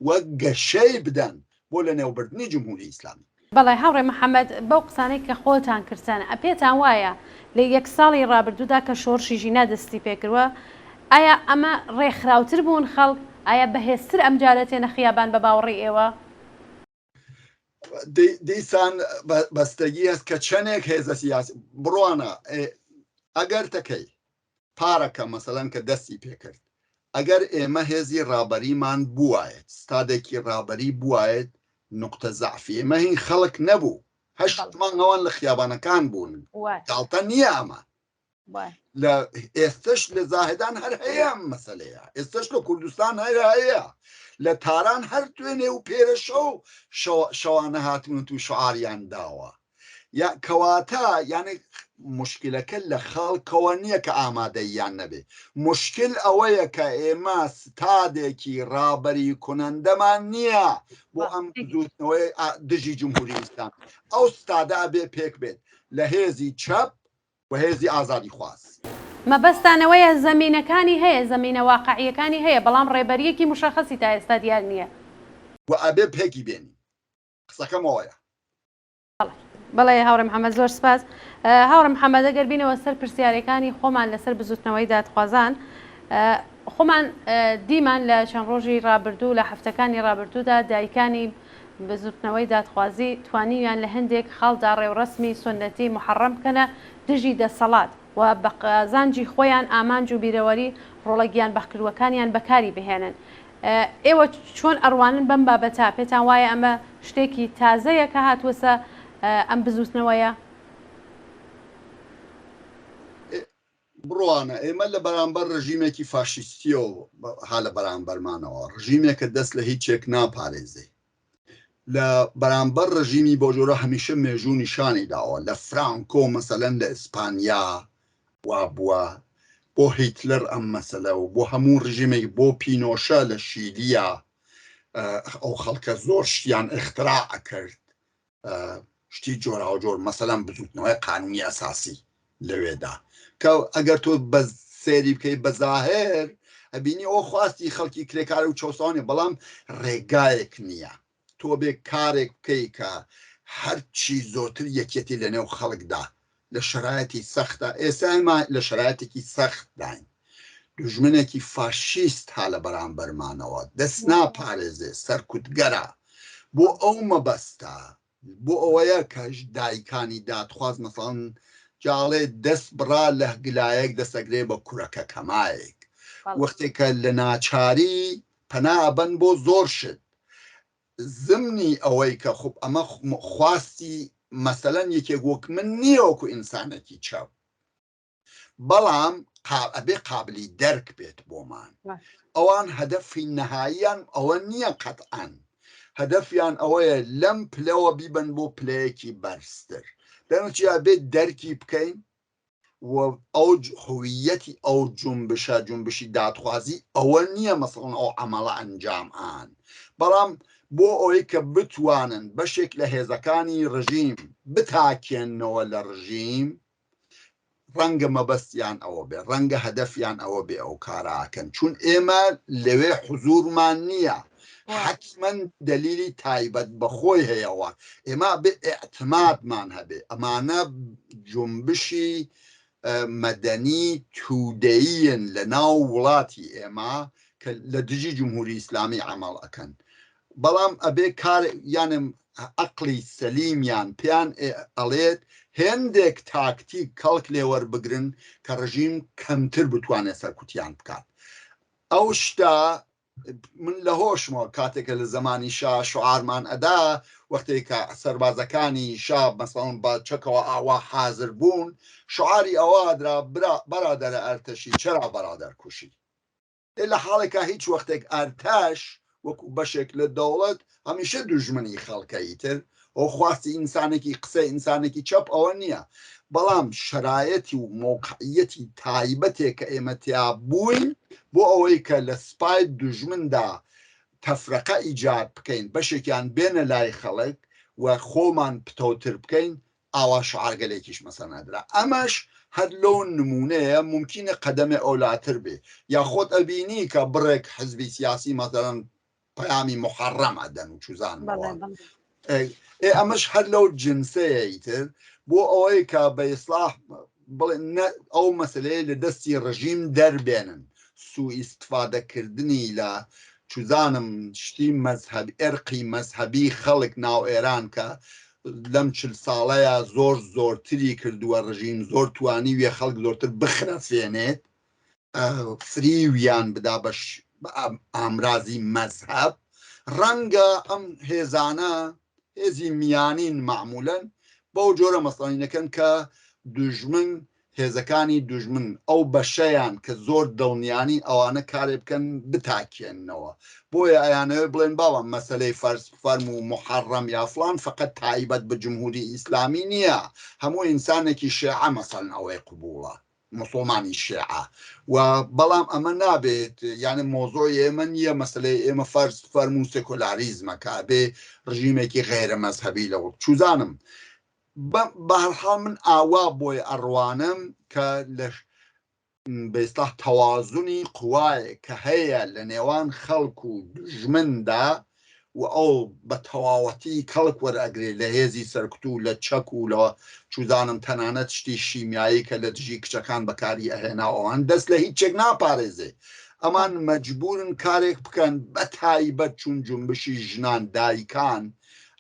و گەشەی بدەن بۆ لەنێوبردنی جمهوری ئیسلامی. بەڵێ هاوڕێ محەمەد، بەو قسانەی کە خۆتان کردتان، پێتان وایە لە یەک ساڵی ڕابردوودا کە شۆڕشی ژینا دەستی پێکردوە، ئایا ئەمە ڕێکخراوتر بوون خەڵک، ئایا بەهێزتر ئەمجارە تێنە خیابان بە باوەڕی ئێوە؟ دیسان بەستەگی هەست کە چەندێک هێزە سیاسی بڕوانە ئەگەر تەکەی پارەکە مەسەلەن کە دەستی پێکرد ئەگەر ئێمە هێزی ڕابەریمان بوایەت ستادێکی ڕابەری بوایەت نقطە زەعفی ئێمە هین خەڵک نەبوو هەشت مانگ ئەوان لە خیابانەکان بوون گاڵتە نییە ئەمە لە ئێستش لە زاهدان هەر هەیە ئەم مەسەلەیە ئێستش لە کوردستان هەر هەیە لە تاران هەر دوێنێ و پێرە شەو شەوانە هاتوونت و شعاریان داوە یا کەواتە یعنی مشکلەکە لە خەڵکەوە نییە کە ئامادەیان نەبێ مشکل ئەوەیە کە ئێمە ستادێکی ڕابەری کونەندەمان نییە بۆ ئەم بزوتنەوەی دژی جمهوری ئیسلام ئەو ستادە ئەبێ پێک بێت لە هێزی چەپ و هێزی ئازادیخواز. مەبەستان ئەوەیە زەمینەکانی هەیە، زەمینە واقعییەکانی هەیە، بەڵام ڕێبەرییەکی موشەخەسی تا ئێستا دیار نییە. و ئەبێ پێکی بێنین. قسەکەم ئەوەیە. بەڵێ. بەڵێ هاوڕێ محەمەد زۆر سپاس. هاوڕێ محەمەد ئەگەر بینەوە سەر پرسیارەکانی خۆمان لەسەر بزوتنەوەی دادخوازان. خۆمان دیمان لە چەند ڕۆژی ڕابردوو لە هەفتەکانی ڕابردوودا دایکانی بزوتنەوەی دادخوازی توانیویان لە هەندێک خاڵدا ڕێوڕەسمی سوننەتی موحەڕەم بکەنە دژی دەسەڵات و بە قازانجی خۆیان ئامانج و بیرەوەری ڕۆڵە گیانبەختکردووەکانیان بەکاری بهێنن. ئێوە چۆن ئەڕوانن بەم بابەتە؟ پێتان وایە ئەمە شتێکی تازەیە کە هاتووەسە ئەم بزوتنەوەیە؟ بڕوانە ئێمە لە بەرامبەر ڕژیمێکی فاشیستیەوە ها لە بەرامبەرمانەوە، ڕژیمێکە دەست لە هیچێک ناپارێزێ. لە بەرامبەر ڕژیمی بۆجۆرە هەمیشە مێژوو نیشانی داوە، لە فرانکۆ مەسەلەن لە ئیسپانیا وا بووە، بۆ هیتلەر ئەم مەسەلە و بۆ هەموو ڕژیمێک، بۆ پینۆشە لە شیلیا ئەو خەڵکە زۆر شتیان ئیختراع ئەکرد، شتی جۆراوجۆر مەسەلەن بزوتنەوەی قانونی ئەساسی لەوێدا کە ئەگەر تۆ بە سێری بکەی بە زاهر ئەبینی ئەو خواستی خەڵکی کرێکار و چەوساوانە بەڵام ڕێگایەک نییە تۆ بێ کارێک بکەی کە هەرچی زۆرتر یەکێتی لە نێو خەڵکدا لە شەرایەتی سەختە ئێستا ئێمە لە شەرایەتێکی سەختداین دوژمنێکی فاشیست ها لە بەرامبەرمانەوە دەست ناپارێزێ سەرکوتگەرە بۆ ئەو مەبەستە بۆ ئەوەیە کە دایکانی دادخواز مەسەڵەن جاڵێ دەست بڕا لە گلایەک دەسەگرێ بە کورەکە کەمایەک وەختێکە لە ناچاری پەنا ئەبەن بۆ زۆر شت زمنی ئەوەی کە خب ئەمە خواستی مەسەلەن یەکێک وەک من نییە وەکو ئینسانێکی چەپ بەڵام ئەبێ قابلی دەرک بێت بۆمان ئەوان هەدەفی نەهاییان ئەوە نییە قەتعەن هەدەفیان ئەوەیە لەم پلەوە بیبن بۆ پلەیەکی بەرزتر دەنوچیا بێت دەرکی بکەین و ئەو هویەتی ئەو جونبشە جونبشی دادخوازی ئەوە نییە مەسەڵەن ئەو عەمەڵە ئەنجام ئان بەڵام بۆ ئەوەی کە بتوانن بەشێک لە هێزەکانی ڕژیم بتاکێنەوە لە ڕژیم ڕەنگە مەبەستیان ئەوە بێ ڕەنگە هەدەفیان ئەوە بێ ئەو کاراکەن چون ئێمە لەوێ حزورمان نییە حەتمەن دەلیلی تایبەت بە خۆی هەیەوە ئێمە بێ ئیعتمادمان هەبێ ئەمانە جونبشی مەدەنی تودەیین لە ناو وڵاتی ئێمە کە لە دژی جمهوری ئیسلامی عەمەڵ ئەکەن بەڵام ئەبێ کار یانم عەقڵی سەلیمیان پێیان ئەڵێت هێندێک تاکتیک کەڵک لێ وەربگرن کە ڕژیم کەمتر بتوانێت سەرکوتیان بکات ئەو شتە من لە هۆشمەوە کاتێک کە لە زەمانی شا شعارمان ئەدا وەختێک کە سەربازەکانی شا مەسەڵەن بە چەکەوە ئاوا حازر بوون شعاری ئەوە ئەدرا برا بەرادەرە ئەرتەشی چرا بەرادەر کوشی ئێ لە حاڵێکا هیچ وەختێک ئەرتەش وەکو بەشێک لە دەوڵەت هەمیشە دوژمنی خەڵکە ئیتر ئەو خواستی ئینسانێکی قسەی ئینسانێکی چەپ ئەوە نییە بەڵام شەرایەتی و مەوقعیەتی تایبەتێک کە ئێمە تیا بووین بۆ ئەوەی کە لە سپای دوژمندا تەفرەقە ئیجاد بکەین بەشێکیان بێنە لای خەڵک و خۆمان پتەوتر بکەین ئاوا شعارگەلێکیش مەسەن ئەدرا ئەمەش هەر لەو نمونەیە مومکینە قەدەمێ ئەولاتر بێ یا خۆت ئەبینی کە بڕێک حزبی سیاسی مەسەلەن پەیامی موحەڕەم ئەدەن و چوزانمەوە ئێ ئەمەش هەر لەو جنسەیە ئیتر بۆ ئەوەی کە بە ئیسلاح بڵێ ئەو مەسلەیە لە دەستی ڕژیم دەربێنن سوء ئیستفادەکردنی لە چوزانم شتی مەزهەب ئێرقی مەزهەبی خەڵک ناو ئێران کە لەم چل ساڵەیە زۆر زۆرتری کردووە ڕژیم زۆر توانیویە خەڵک زۆرتر بخرەفێنێت فریویان بدا بە ئامرازی مەزهەب، ڕەنگە ئەم هێزانە هێزی میانین مەعمولەن بەو جۆرە مەسەڵی نەکەن کە دوژمن هێزەکانی دوژمن ئەو بەشەیان کە زۆر دڵنیانی ئەوانە کارێ بکەن بتاکێننەوە بۆیە ئەیانەوێت بڵێن باوە مەسەلەی فەرز فەرم و محەڕەم یا فڵان فقط تایبەت بە جمهوری ئیسلامی نییە هەموو ئینسانێکی شێعە مەسەلەن ئەوەی قبوڵە موسڵمانی شێعە و بەڵام ئەمە نابێت یانە مۆزۆی ئێمە نییە مەسلەی ئێمە فەرز فەرم و سێکۆلاریزمە کە ئەبێ ڕژیمێکی غەیرە مەزهەبی لە وڵ چوزانم بەهەرحاڵ من ئاوا بۆی ئەڕوانم کە لە بەئیستاح تەوازنی قوایەک کە هەیە لە نێوان خەڵک و دوژمندا و ئەو بە تەواوەتی کەڵک وەرئەگرێ لە هێزی سەرکوت و لە چەک و لە چوزانم تەنانەت شتی شیمیایی کە لە دژی کچەکان بەکاری ئەهێنا و ئەوان دەست لە هیچ چێک ناپارێزێ. ئەمان مەجبورن کارێک بکەن بە تایبەت چون جونبشی ژنان دایکان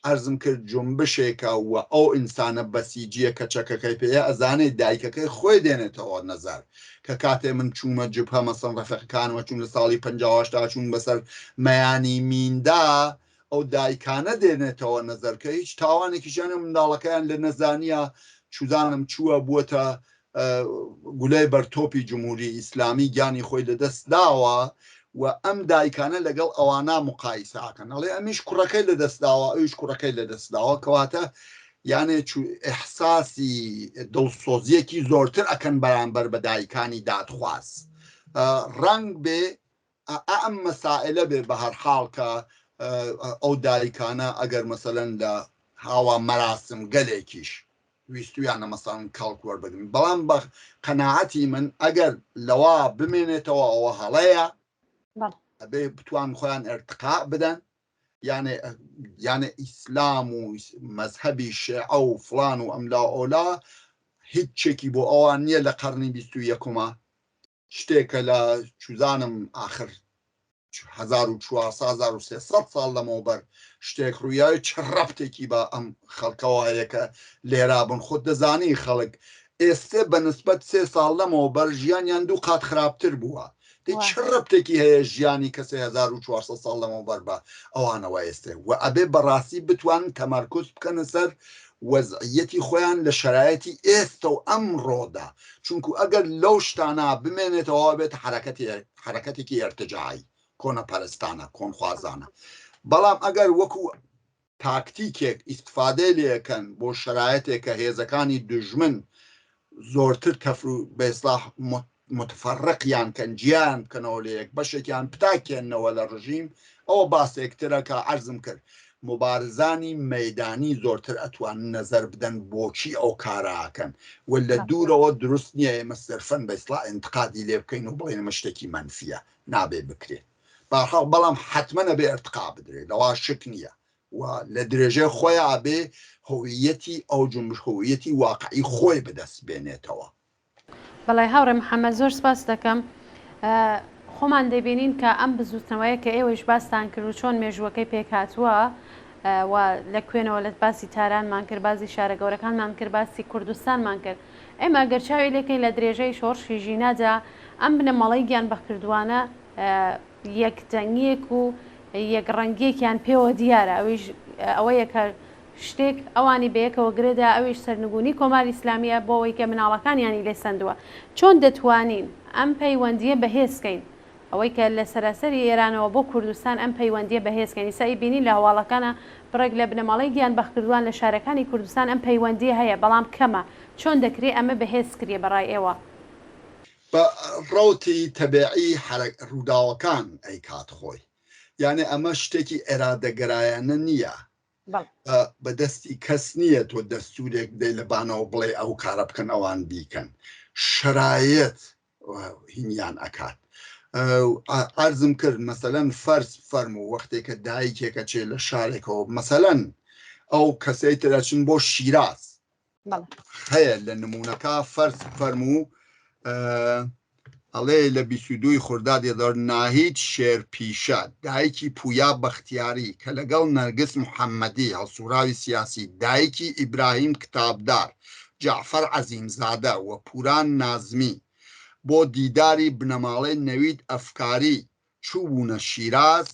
عەرزم کرد جونبشێکە و ئەو ئینسانە بەسیجیە کە چەکەکەی پێیە ئەزانێ دایکەکەی خۆی دێنێتەوە نەزەر کە کاتێ من چوومە جبهە مەسەن ڕەفیقەکانمە چوون لە ساڵی 58 چوون بەسەر مەیانی میندا ئەو دایکانە دێنێتەوە نەزەر کە هیچ تاوانێکیشیان منداڵەکەیان لە نەزانیە چوزانم چووە بووەتە گولەی بەر تۆپی جمهوری ئیسلامی گیانی خۆی لەدەست داوە و ئەم دایکانە لەگەڵ ئەوانە مقایسە ئەکەن ئەڵێ ئەمیش کوڕەکەی لەدەست داوە ئەویش کوڕەکەی لەدەست داوە کەواتە یانێ ئیحساسی دڵسۆزیەکی زۆرتر ئەکەن بەرامبەر بە دایکانی دادخواز ڕەنگ بێ ئەم مەسائلە بێ بە هەر حاڵ کە ئەو دایکانە ئەگەر مەسەلەن لە هاوا مەراسم گەلێکیش ویستویانە مەسەڵەن کەڵک وەربگرن بەڵام بە قەناعەتی من ئەگەر لەوە بمێنێتەوە ئەوە هەڵەیە ئەبێ بتوان خۆیان ئەرتقا بدەن یانێ یانێ ئیسلام و مەزهەبی شێعە و فلان و ئەملا ئۆلا هیچ چێکی بۆ ئەوان نییە لە قەرنی 21ەکەمە شتێکە لە چوزانم ئاخر 1400 1300 ساڵ لەمەوبەر شتێک ڕوویاوی چ ڕەبتێکی بە ئەم خەڵکەوە هەیە کە لێرا بن خۆت دەزانی خەڵک ئێستێ بە نسبەت سێ ساڵ لەمەوبەر ژیانیان دوو قات خراپتر بووە دەی چ ڕەبتێکی هەیە ژیانی کەسێ 1400 ساڵ لەمەوبەر بە ئەوانەوە ئێستێ و ئەبێ بەڕاستی بتوانن تەمەرکوز بکەنە سەر وەزعیەتی خۆیان لە شەرایەتی ئێستە و ئەمڕۆدا چونکو ئەگەر لەو شتانە بمێنێتەوە بێت حرەکەتی حرەکەتێکی ئێرتجاعی کۆنەپەرستانە کۆنخوازانە بەڵام ئەگەر وەکو تاکتیکێک ئیستفادەی لێکەن بۆ شەرایەتێک کە هێزەکانی دوژمن زۆرتر تەفر و بە ئیسلاح متفەرقیان کەن جیایان بکەنەوە لە یەک بەشێکیان پتاکێنەوە لە ڕژیم ئەوە باسێکترە کە عەرزم کرد موبارزانی مەیدانی زۆرتر ئەتوانن نەزەر بدەن بۆچی ئەو کارە ئەکەن و لە دوورەوە دروست نییە ئێمە سرفەن بە ئیسلاح ئینتقادی لێ بکەین و بڵێین ئەمە شتێکی مەنفیە نابێ بکرێت بەهەرحاڵ بەڵام حەتمەن ئەبێ ئەرتقا بدرێت لەوە شک نییە و لە درێژەی خۆیا ئەبێ هویەتی ئەو جونبش هویەتی واقعی خۆی بەدەست بێنێتەوە. بەڵێ هاوڕێ محەمەد زۆر سپاست دەکەم. خۆمان دەبینین کە ئەم بزووتنەوەیە کە ئێوەیش باستان کرد و چۆن مێژووەکەی پێکهاتووە و لە کوێنەوە لە باسی تارانمان کرد باسی شارە گەورەکانمان کرد باسی کوردستانمان کرد ئێمە گەر چاوی لێکەین لە درێژەی شۆڕشی ژینادا ئەم بنەماڵەی گیانبەختکردووانە یەکدەنگییەک و یەکڕەنگییەکیان پێوە دیارە، ئەویش ئەوەیە کە شتێک ئەوانی بەیەکەوە گرێدا، ئەویش سەرنگونی کۆماری ئیسلامییە بۆ ئەوەی کە مناڵەکانیانی لێ سەندووە. چۆن دەتوانین ئەم پەیوەندییە بەهێز کەین؟ ئەوەی کە لە سەراسەری ئێرانەوە بۆ کوردستان ئەم پەیوەندییە بەهێز کەین. ئیستا ئەیبینین لە هەواڵەکانا بڕێک لە بنەماڵەی گیانبەختکردووان لە شارەکانی کوردستان ئەم پەیوەندییە هەیە، بەڵام کەمە. چۆن دەکرێ ئەمە بەهێز کریێ بە ڕای ئێوە؟ بە ڕەوتی تەبیعی حەرەک ڕووداوەکان ئەیکات خۆی یانێ ئەمە شتێکی ئێرادەگەرایانە نییە بە دەستی کەس نییە تۆ دەستورێک بدەی لە بانەوە بڵێ ئەو کارە بکەن ئەوان بیکەن شەرایەت هینیان ئەکات عەرزم کرد مەسەلەن فەرز فەرموو وەختێکە دایکێکە چێ لە شارێکەوە مەسەلەن ئەو کەسەی ترەچن بۆ شیراز هەیە لە نمونەکە فەرز فەرموو ئەڵێ لە 22 خوردادی دەر ناهید شێرپیشە دایکی پویا بەختیاری کە لەگەڵ نەرگس محەممەدی هەڵسوڕاوی سیاسی دایکی ئیبراهیم کتابدار جەعفەر عەزیمزادە و پوران نازمی بۆ دیداری بنەماڵەی نەوید ئەفکاری چووبوونە شیراز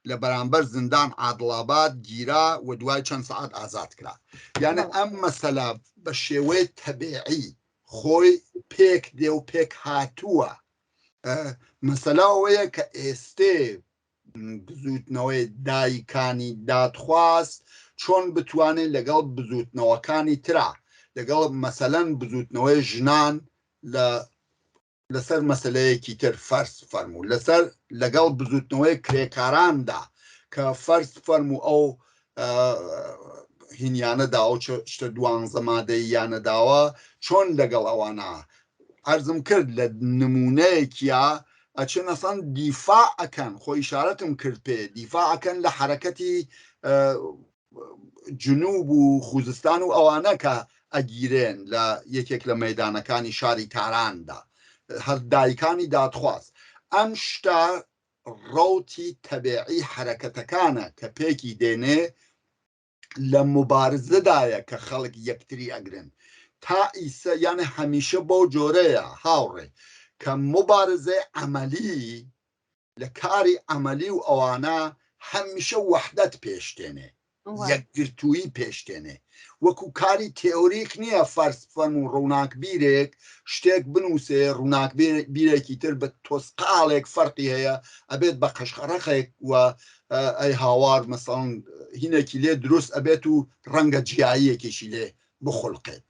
لە بەرامبەر زیندان عادڵاباد گیرا و دوای چەند سەعات ئازاد کرا. یانە ئەم مەسەلە بە شێوەی تەبیعی خۆی پێک دێ و پێک هاتووە. مەسەلە ئەوەیە کە ئێستێ بزووتنەوەی دایکانی دادخواز چۆن بتوانێت لەگەڵ بزووتنەوەکانی ترا لەگەڵ مەسەلەن بزووتنەوەی ژنان لە لەسەر مەسەلەیەکی تر فەرز فەرموو لەسەر لەگەڵ بزوتنەوەی کرێکاراندا کە فەرز فەرموو ئەو هینیانە داوە شتە دوانزە مادەییانە داوە چۆن لەگەڵ ئەوانە عەرزم کرد لە نمونەیەکیا ئەچن ئەسان دیفاع ئەکەن خۆ ئیشارەتم کرد پێ دیفاع ئەکەن لە حرەکەتی جنوب و خوزستان و ئەوانە کە ئەگیرێن لە یەکێک لە مەدانەکانی شاری تاراندا هەر دایکانی دادخواز. ئەم شتە ڕەوتی تەبیعی حەرەکەتەکانە کە پێکی دێنێ لە موبارزەدایە کە خەڵک یەکتری ئەگرن تا ئیسە یانە هەمیشە بەو جۆرەیە هاوڕێ کە موبارزەی عەمەلی لە کاری عەمەلی و ئەوانە هەمیشە وەحدەت پێش دێنێ یەکگرتوویی پێش دێنێ وەکو کاری تێئۆریک نییە فەرز فەرموو ڕووناکبیرێک شتێک بنووسێ ڕووناکبیرێکی تر بە تۆزقاڵێک فەرقی هەیە ئەبێت بە قەشقەڕەقێک و ئەی هاوار مەسەڵەن هینێکی لێ دروست ئەبێت و ڕەنگە جیاییەکیشی لێ بخولقێت.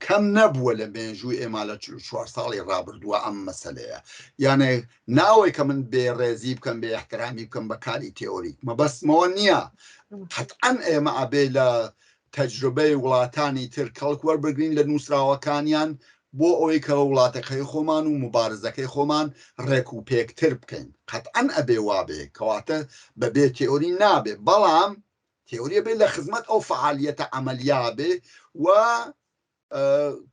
کەم نەبووە لە مێژووی ئێمە لە 44 ساڵی ڕابردووە ئەم مەسەلەیە. یانێ ناوەی کە من بێ ڕێزی بکەم بێ احترامی بکەم بە کاری تێئۆریک مەبەستمەوە نییە. قەتعەن ئێمە ئەبێ لە تەجروبەی وڵاتانی تر کەڵک وەربگرین لە نووسراوەکانیان بۆ ئەوەی کە وڵاتەکەی خۆمان و موبارزەکەی خۆمان ڕێک و پێکتر بکەین. قەتعەن ئەبێ وابێ. کەواتە بە بێ تێئۆری نابێ. بەڵام تێئۆری ئەبێ لە خزمەت ئەو فەعالیەتە عەمەلیا بێ و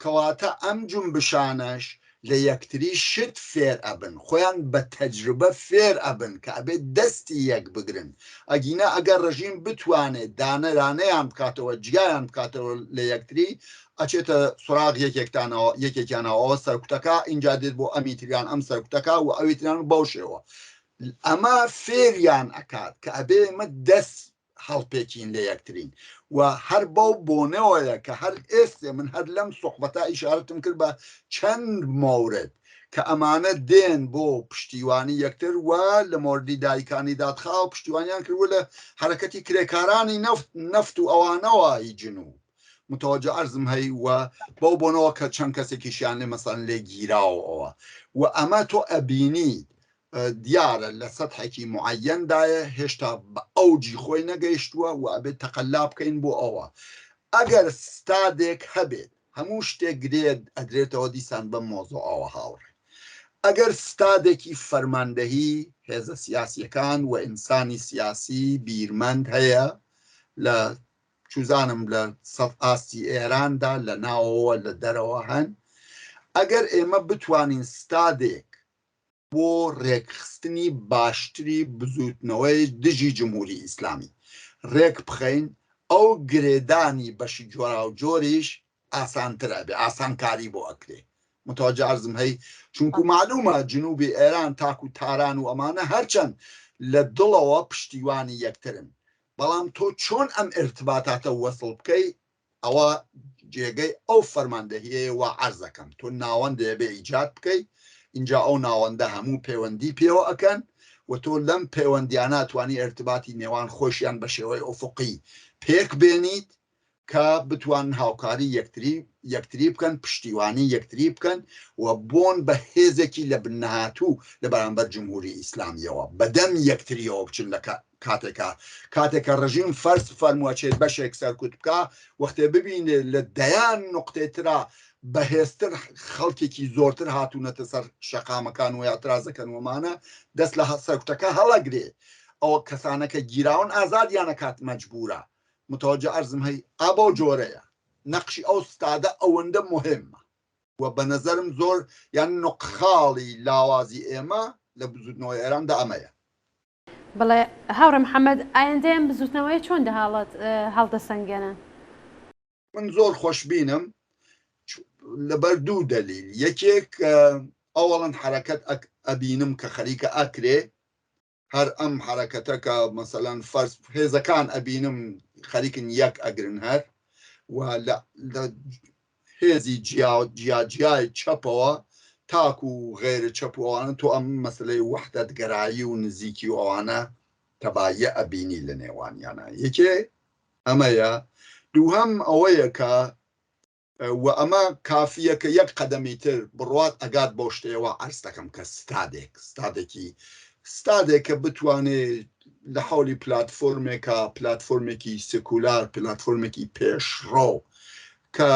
کەواتە ئەم جونبشانەش لە یەکتری شت فێر ئەبن، خۆیان بە تەجروبە فێر ئەبن کە ئەبێ دەستی یەک بگرن، ئەگینا ئەگەر ڕژیم بتوانێ دانە دانەیان بکاتەوە، جیایان بکاتەوە لە یەکتری، ئەچێتە سۆراغ یەکێکتانەوە، یەکێکیانەوە ئەوە سەرکوتەکا، ئینجا دێت بۆ ئەمی تریان ئەم سەرکوتەکا و ئەوی تریان بەو شێوە. ئەمە فێریان ئەکات کە ئەبێ ئێمە دەست هەڵپێکین لە یەکترین و هەر بەو بۆنەوەیە کە هەر ئێستێ من هەر لەم سوحبەتە ئیشارەتم کرد بە چەند مۆرد کە ئەمانە دێن بۆ پشتیوانی یەکتر و لە مۆردی دایکانی دادخوا پشتیوانیان کرد و لە حەرەکەتی کرێکارانی نەفت نەفت و ئەوانەوە هی جنوب متوجه عرضم هەی و بەو بۆنەوە کە چەند کەسێکیشیان لێ مەسەن لێ گیراوە ئەوە و ئەمە تۆ ئەبینیت دیارە لە سەتحێکی موعەیەندایە، هێشتا بە ئەوجی خۆی نەگەیشتووە و ئەبێت تەقەلا بکەین بۆ ئەوە. ئەگەر ستادێک هەبێت، هەموو شتێک گرێ ئەدرێتەوە دیسان بەم مۆزوعەوە هاوڕێ. ئەگەر ستادێکی فەرماندەهی هێزە سیاسیەکان و ئینسانی سیاسی بیرمەند هەیە لە چوزانم لە سەد ئاستی ئێراندا لە ناوەوە لە دەرەوە هەن، ئەگەر ئێمە بتوانین ستادێک بۆ ڕێکخستنی باشتری بزووتنەوەی دژی جمهوری ئیسلامی ڕێک بخەین، ئەو گرێدانی بەشی جۆراوجۆریش ئاسانتر ئەبێ، ئاسانکاری بۆ ئەکرێ. متوجه عرضم هەی؟ چونکو مەعلومە جنوبی ئێران تاکو تاران و ئەمانە هەرچەند لە دڵەوە پشتیوانی یەکترن، بەڵام تۆ چۆن ئەم ئیرتباتاتە وەسڵ بکەی ئەوە جێگەی ئەو فەرماندەهیەیە وا عەرز ئەکەم تۆ ناوەندێ ئەبێ ئیجاد بکەی ئینجا ئەو ناوەندە هەموو پەیوەندی پێوە ئەکەن و تۆ لەم پەیوەندیانە توانی ئێرتباتی نێوان خۆشیان بە شێوەی ئوفقی پێک بێنیت کە بتوانن هاوکاری یەکتری یەکتری بکەن پشتیوانی یەکتری بکەن و بۆن بە هێزێکی لە بن نەهاتوو لە بەرامبەر جمهوری ئیسلامیەوە بەدەم یەکتریەوە بچن لە کاتێکا کاتێک کە ڕژیم فەرز فەرموو ئەچێت بەشێک سەرکوت بکا وەختێ ببینێ لە دەیان نوقتەی ترا بەهێزتر خەڵکێکی زۆرتر هاتوونەتە سەر شەقامەکان و ئیعترازەکەن ومانە دەست لە سەرکوتەکە هەڵەگرێ ئەوە کەسانە کە گیراون ئازادیان ئەکات مەجبورە متوجه عرضم هەی ئا بەو جۆرەیە نەقشی ئەو ستادە ئەوەندە مهمە و بە نەزەرم زۆر یان نوقخاڵی لاوازی ئێمە لە بزوتنەوەی ئێراندا ئەمەیە. بەڵێ هاوڕێ محەمەد، ئایندەی ئەم بزووتنەوەیە چۆن دەهاڵت هەڵدەسەنگێنن؟ من زۆر خۆشبینم لەبەر دوو دەلیل، یەکێک ئەوەڵەن حەرەکەت ئەبینم کە خەریکە ئەکرێ، هەر ئەم حەرەکەتە کە مەسەلەن فەرز هێزەکان ئەبینم خەریکن یەک ئەگرن هەر و لە هێزی جیا جیا جیای چەپەوە تاکو غەیرە چەپ و ئەوانە تۆ ئەم مەسەلەی وەحدەت گەرایی و نزیکی و ئەوانە تەباییە ئەبینی لە نێوانیانە یەکێ ئەمەیە دووهەم ئەوەیە کە و ئەمە کافیە کە یەک قەدەمی تر بڕوات ئەگات بەو شتەیەوە عەرز دەکەم کە ستادێک ستادێکی ستادێک کە بتوانێ لە حەولی پلاتفۆرمێکا پلاتفۆرمێکی سکولار پلاتفۆرمێکی پێشڕەو کە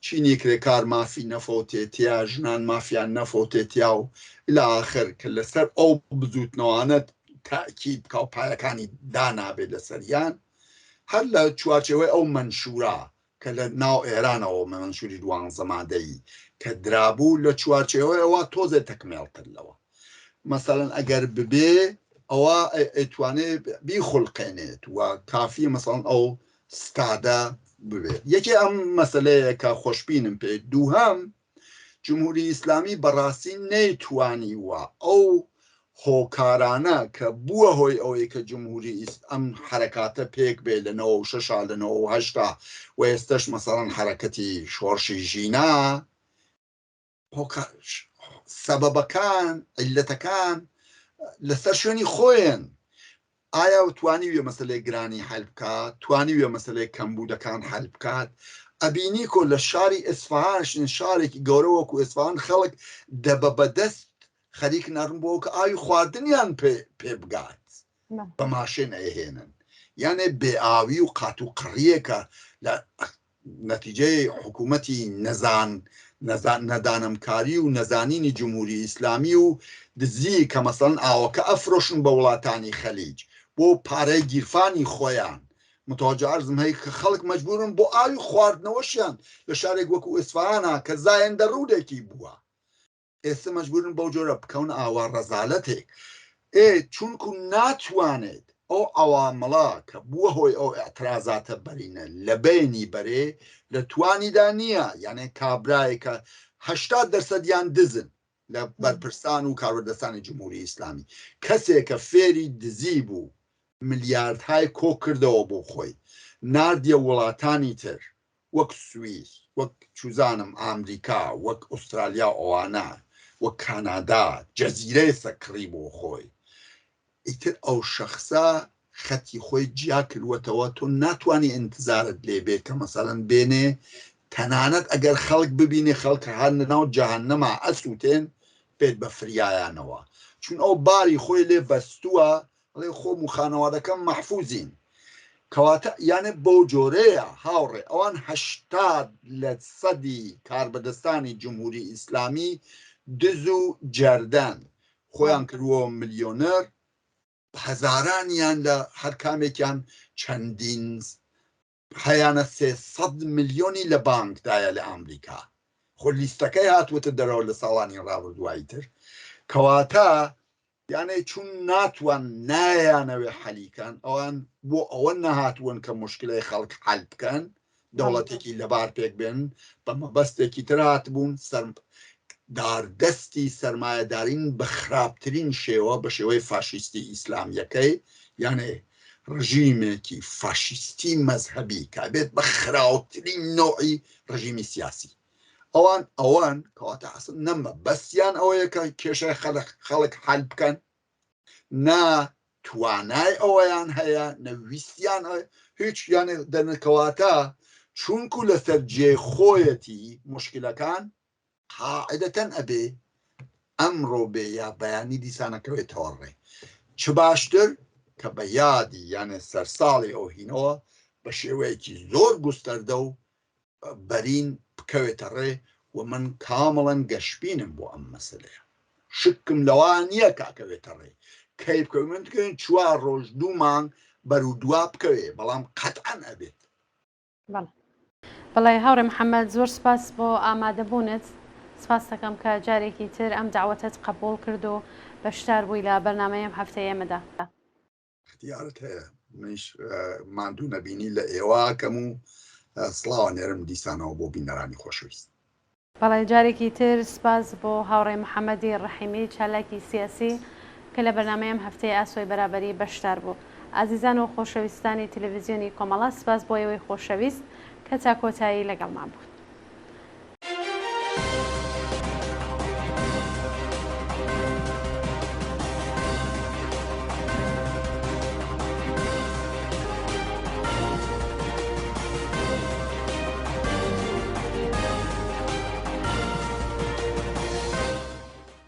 چینی کرێکار مافی نەفەوتێ تیا، ژنان مافیان نەفەوتێ تیا و الی آخر کە لەسەر ئەو بزووتنەوانە تەئکید بکا و پایەکانی دانابێ لەسەریان هەر لە چوارچێوەی ئەو مەنشوورە کە لە ناو ئێرانەوە مەنشووری دوانزە مادەیی کە درابوو لە چوارچێوەی ئەوە تۆزێ تەکمێڵتر لەوە. مەسەلەن ئەگەر ببێ ئەوە ئەیتوانێ بیخولقێنێت و کافیە مەسەڵەن ئەو ستادە ببێت. یەکێ ئەم مەسەلەیە کە خۆشبینم پێ. دووهەم، جمهوری ئیسلامی بەڕاستی نەیتوانیوە ئەو هۆکارانە کە بووە هۆی ئەوەی کە جمهوری ئەم حەرەکاتە پێک بێ لە 96 لە 98 و ئێستەش مەسەڵەن حەرەکەتی شۆڕشی ژینا، سەبەبەکان، عیللەتەکان لەسەر شوێنی خۆیان. ئایا توانیویە مەسەلەی گرانی حەل بکات؟ توانیویە مەسەلەی کەمبوودەکان حەل بکات؟ ئەبینی کۆ لە شاری ئیسفەهان، شارێکی گەورە وەکو ئیسفەهان خەڵک دەبە بەدەست خەریک نەڕن بۆ کە ئاوی خواردنیان پێ پێ بگات. بە ماشێن ئەیهێنن. یانێ بێ ئاوی و قات و قڕیەکە لە نەتیجەی حکوومەتی نەزان نەزان نەدانمکاری و نەزانینی جمهوری ئیسلامی و دزی کە مەسەڵەن ئاوەکە ئەفرۆشن بە وڵاتانی خەلیج بۆ پارەی گیرفانی خۆیان متوجه عرضم هەیە کە خەڵک مەجبورن بۆ ئاوی خواردنەوەشیان لە شارێک وەکو ئیسفەهانا کە زایەندە ڕوودێکی بووە ئێستە مەجبورن بەو جۆرە بکەون ئاوا ڕەزالەتێک ئێ چونکو ناتوانێت ئەو عەوامڵە کە بووە هۆی ئەو ئیعترازاتە بەرینە لە بەینی بەرێ لە توانیدا نییە یانێ کابرایەکە 80 دەرسەدیان دزن لە بەرپرسان و کاربەدەستانی جمهوری ئیسلامی کەسێکە فێری دزی بوو ملیاردهای کۆ کردەوە بۆ خۆی ناردیە وڵاتانی تر وەک سویس، وەک چوزانم ئامریکا، وەک ئوسترالیا و ئەوانە، وەک کانادا جەزیرەیسە کڕی بۆ خۆی. ئیتر ئەو شەخسە خەتی خۆی جیا کردوەتەوە، تۆ ناتوانی ئینتزارت لێ بێ کە مەسەلەن بێنێ، تەنانەت ئەگەر خەڵک ببینێ خەڵک هەر لە ناو جەهەنەما ئەسووتێن بێت بە فریایانەوە، چون ئەو باری خۆی لێ بەستووە، ئەڵێ خۆم و خانەوادەکەم مەحفوزین. کەواتە یانێ بەو جۆرەیە هاوڕێ ئەوان 80 لە سەدی کاربەدەستانی جمهوری ئیسلامی دز و جەردەن خۆیان کردووە ملیۆنەر هەزارانیان لە هەر کامێکیان چەندین هەیانە 300 ملیۆنی لە بانکدایە لە ئامریکا خۆ لیستەکەی هاتووەتە دەرەوە لە ساڵانی ڕابردووایی تر کەواتە یانێ چون ناتوان نایانەوێ حەلی کەن ئەوان بۆ ئەوە نەهاتوون کە مشکلەی خەڵک حەل بکەن دەوڵەتێکی لەبار پێک بێن بە مەبەستێکی تر هاتبوون سەر داردەستی سەرمایەدارین بە خراپترین شێوە بە شێوەی فاشیستی ئیسلامیەکەی یانێ ڕژیمێکی فاشیستی مەزهەبی کە بێت بە خراوترین نەوعی ڕژیمی سیاسی ئەوان ئەوان کەواتە ئەسڵ نە مەبەستیان ئەوەیە کە کێشەی خەڵک خەڵک حەل بکەن نا توانای ئەوەیان هەیە نە ویستیان هەیە هیچ یانێ دەنکەواتە چونکو لەسەر جێ خۆیەتی مشکلەکان قاعدەتەن ئەبێ ئەمڕۆ بێ یا بەیانی دیسانەکەوێتەوە ڕێ چ باشتر کە بە یادی یانێ سەرساڵی ئەو هینەوە بە شێوەیەکی زۆر گوستەردە و بەرین بکەوێتە ڕێ و من کامڵەن گەشبینم بۆ ئەم مەسەلەیە شکم لەوە نییە کە ئەکەوێتە ڕێ کەی بکەوێ من دکەوێن چوار ڕۆژ دوو مانگ بەرو دوا بکەوێ بەڵام قەتعەن ئەبێت. بەڵێ. بەڵێ هاوڕێ محەمەد زۆر سپاس بۆ ئامادەبوونت سپاست دەکەم کە جارێکی تر ئەم دەعوەتەت قەبووڵ کرد و بەشدار بووی لە بەرنامەی ئەم هەفتەی ئێمەدا. اختیارت هەیە منیش ماندوو نەبینی لە ئێوە ئەکەم و سڵاو ئەنێرم دیسانەوە بۆ بینەرانی خۆشەویست. بەڵێ جارێکی تر سپاس بۆ هاوڕێ محەمەدی ڕەحیمی چالاکی سیاسی کە لە بەرنامەی ئەم هەفتەی ئاسۆی بەرابەری بەشدار بوو. ئازیزان و خۆشەویستانی تلویزیۆنی کۆمەڵە سپاس بۆ ئێوەی خۆشەویست کە تا کۆتایی لەگەڵمان بوون.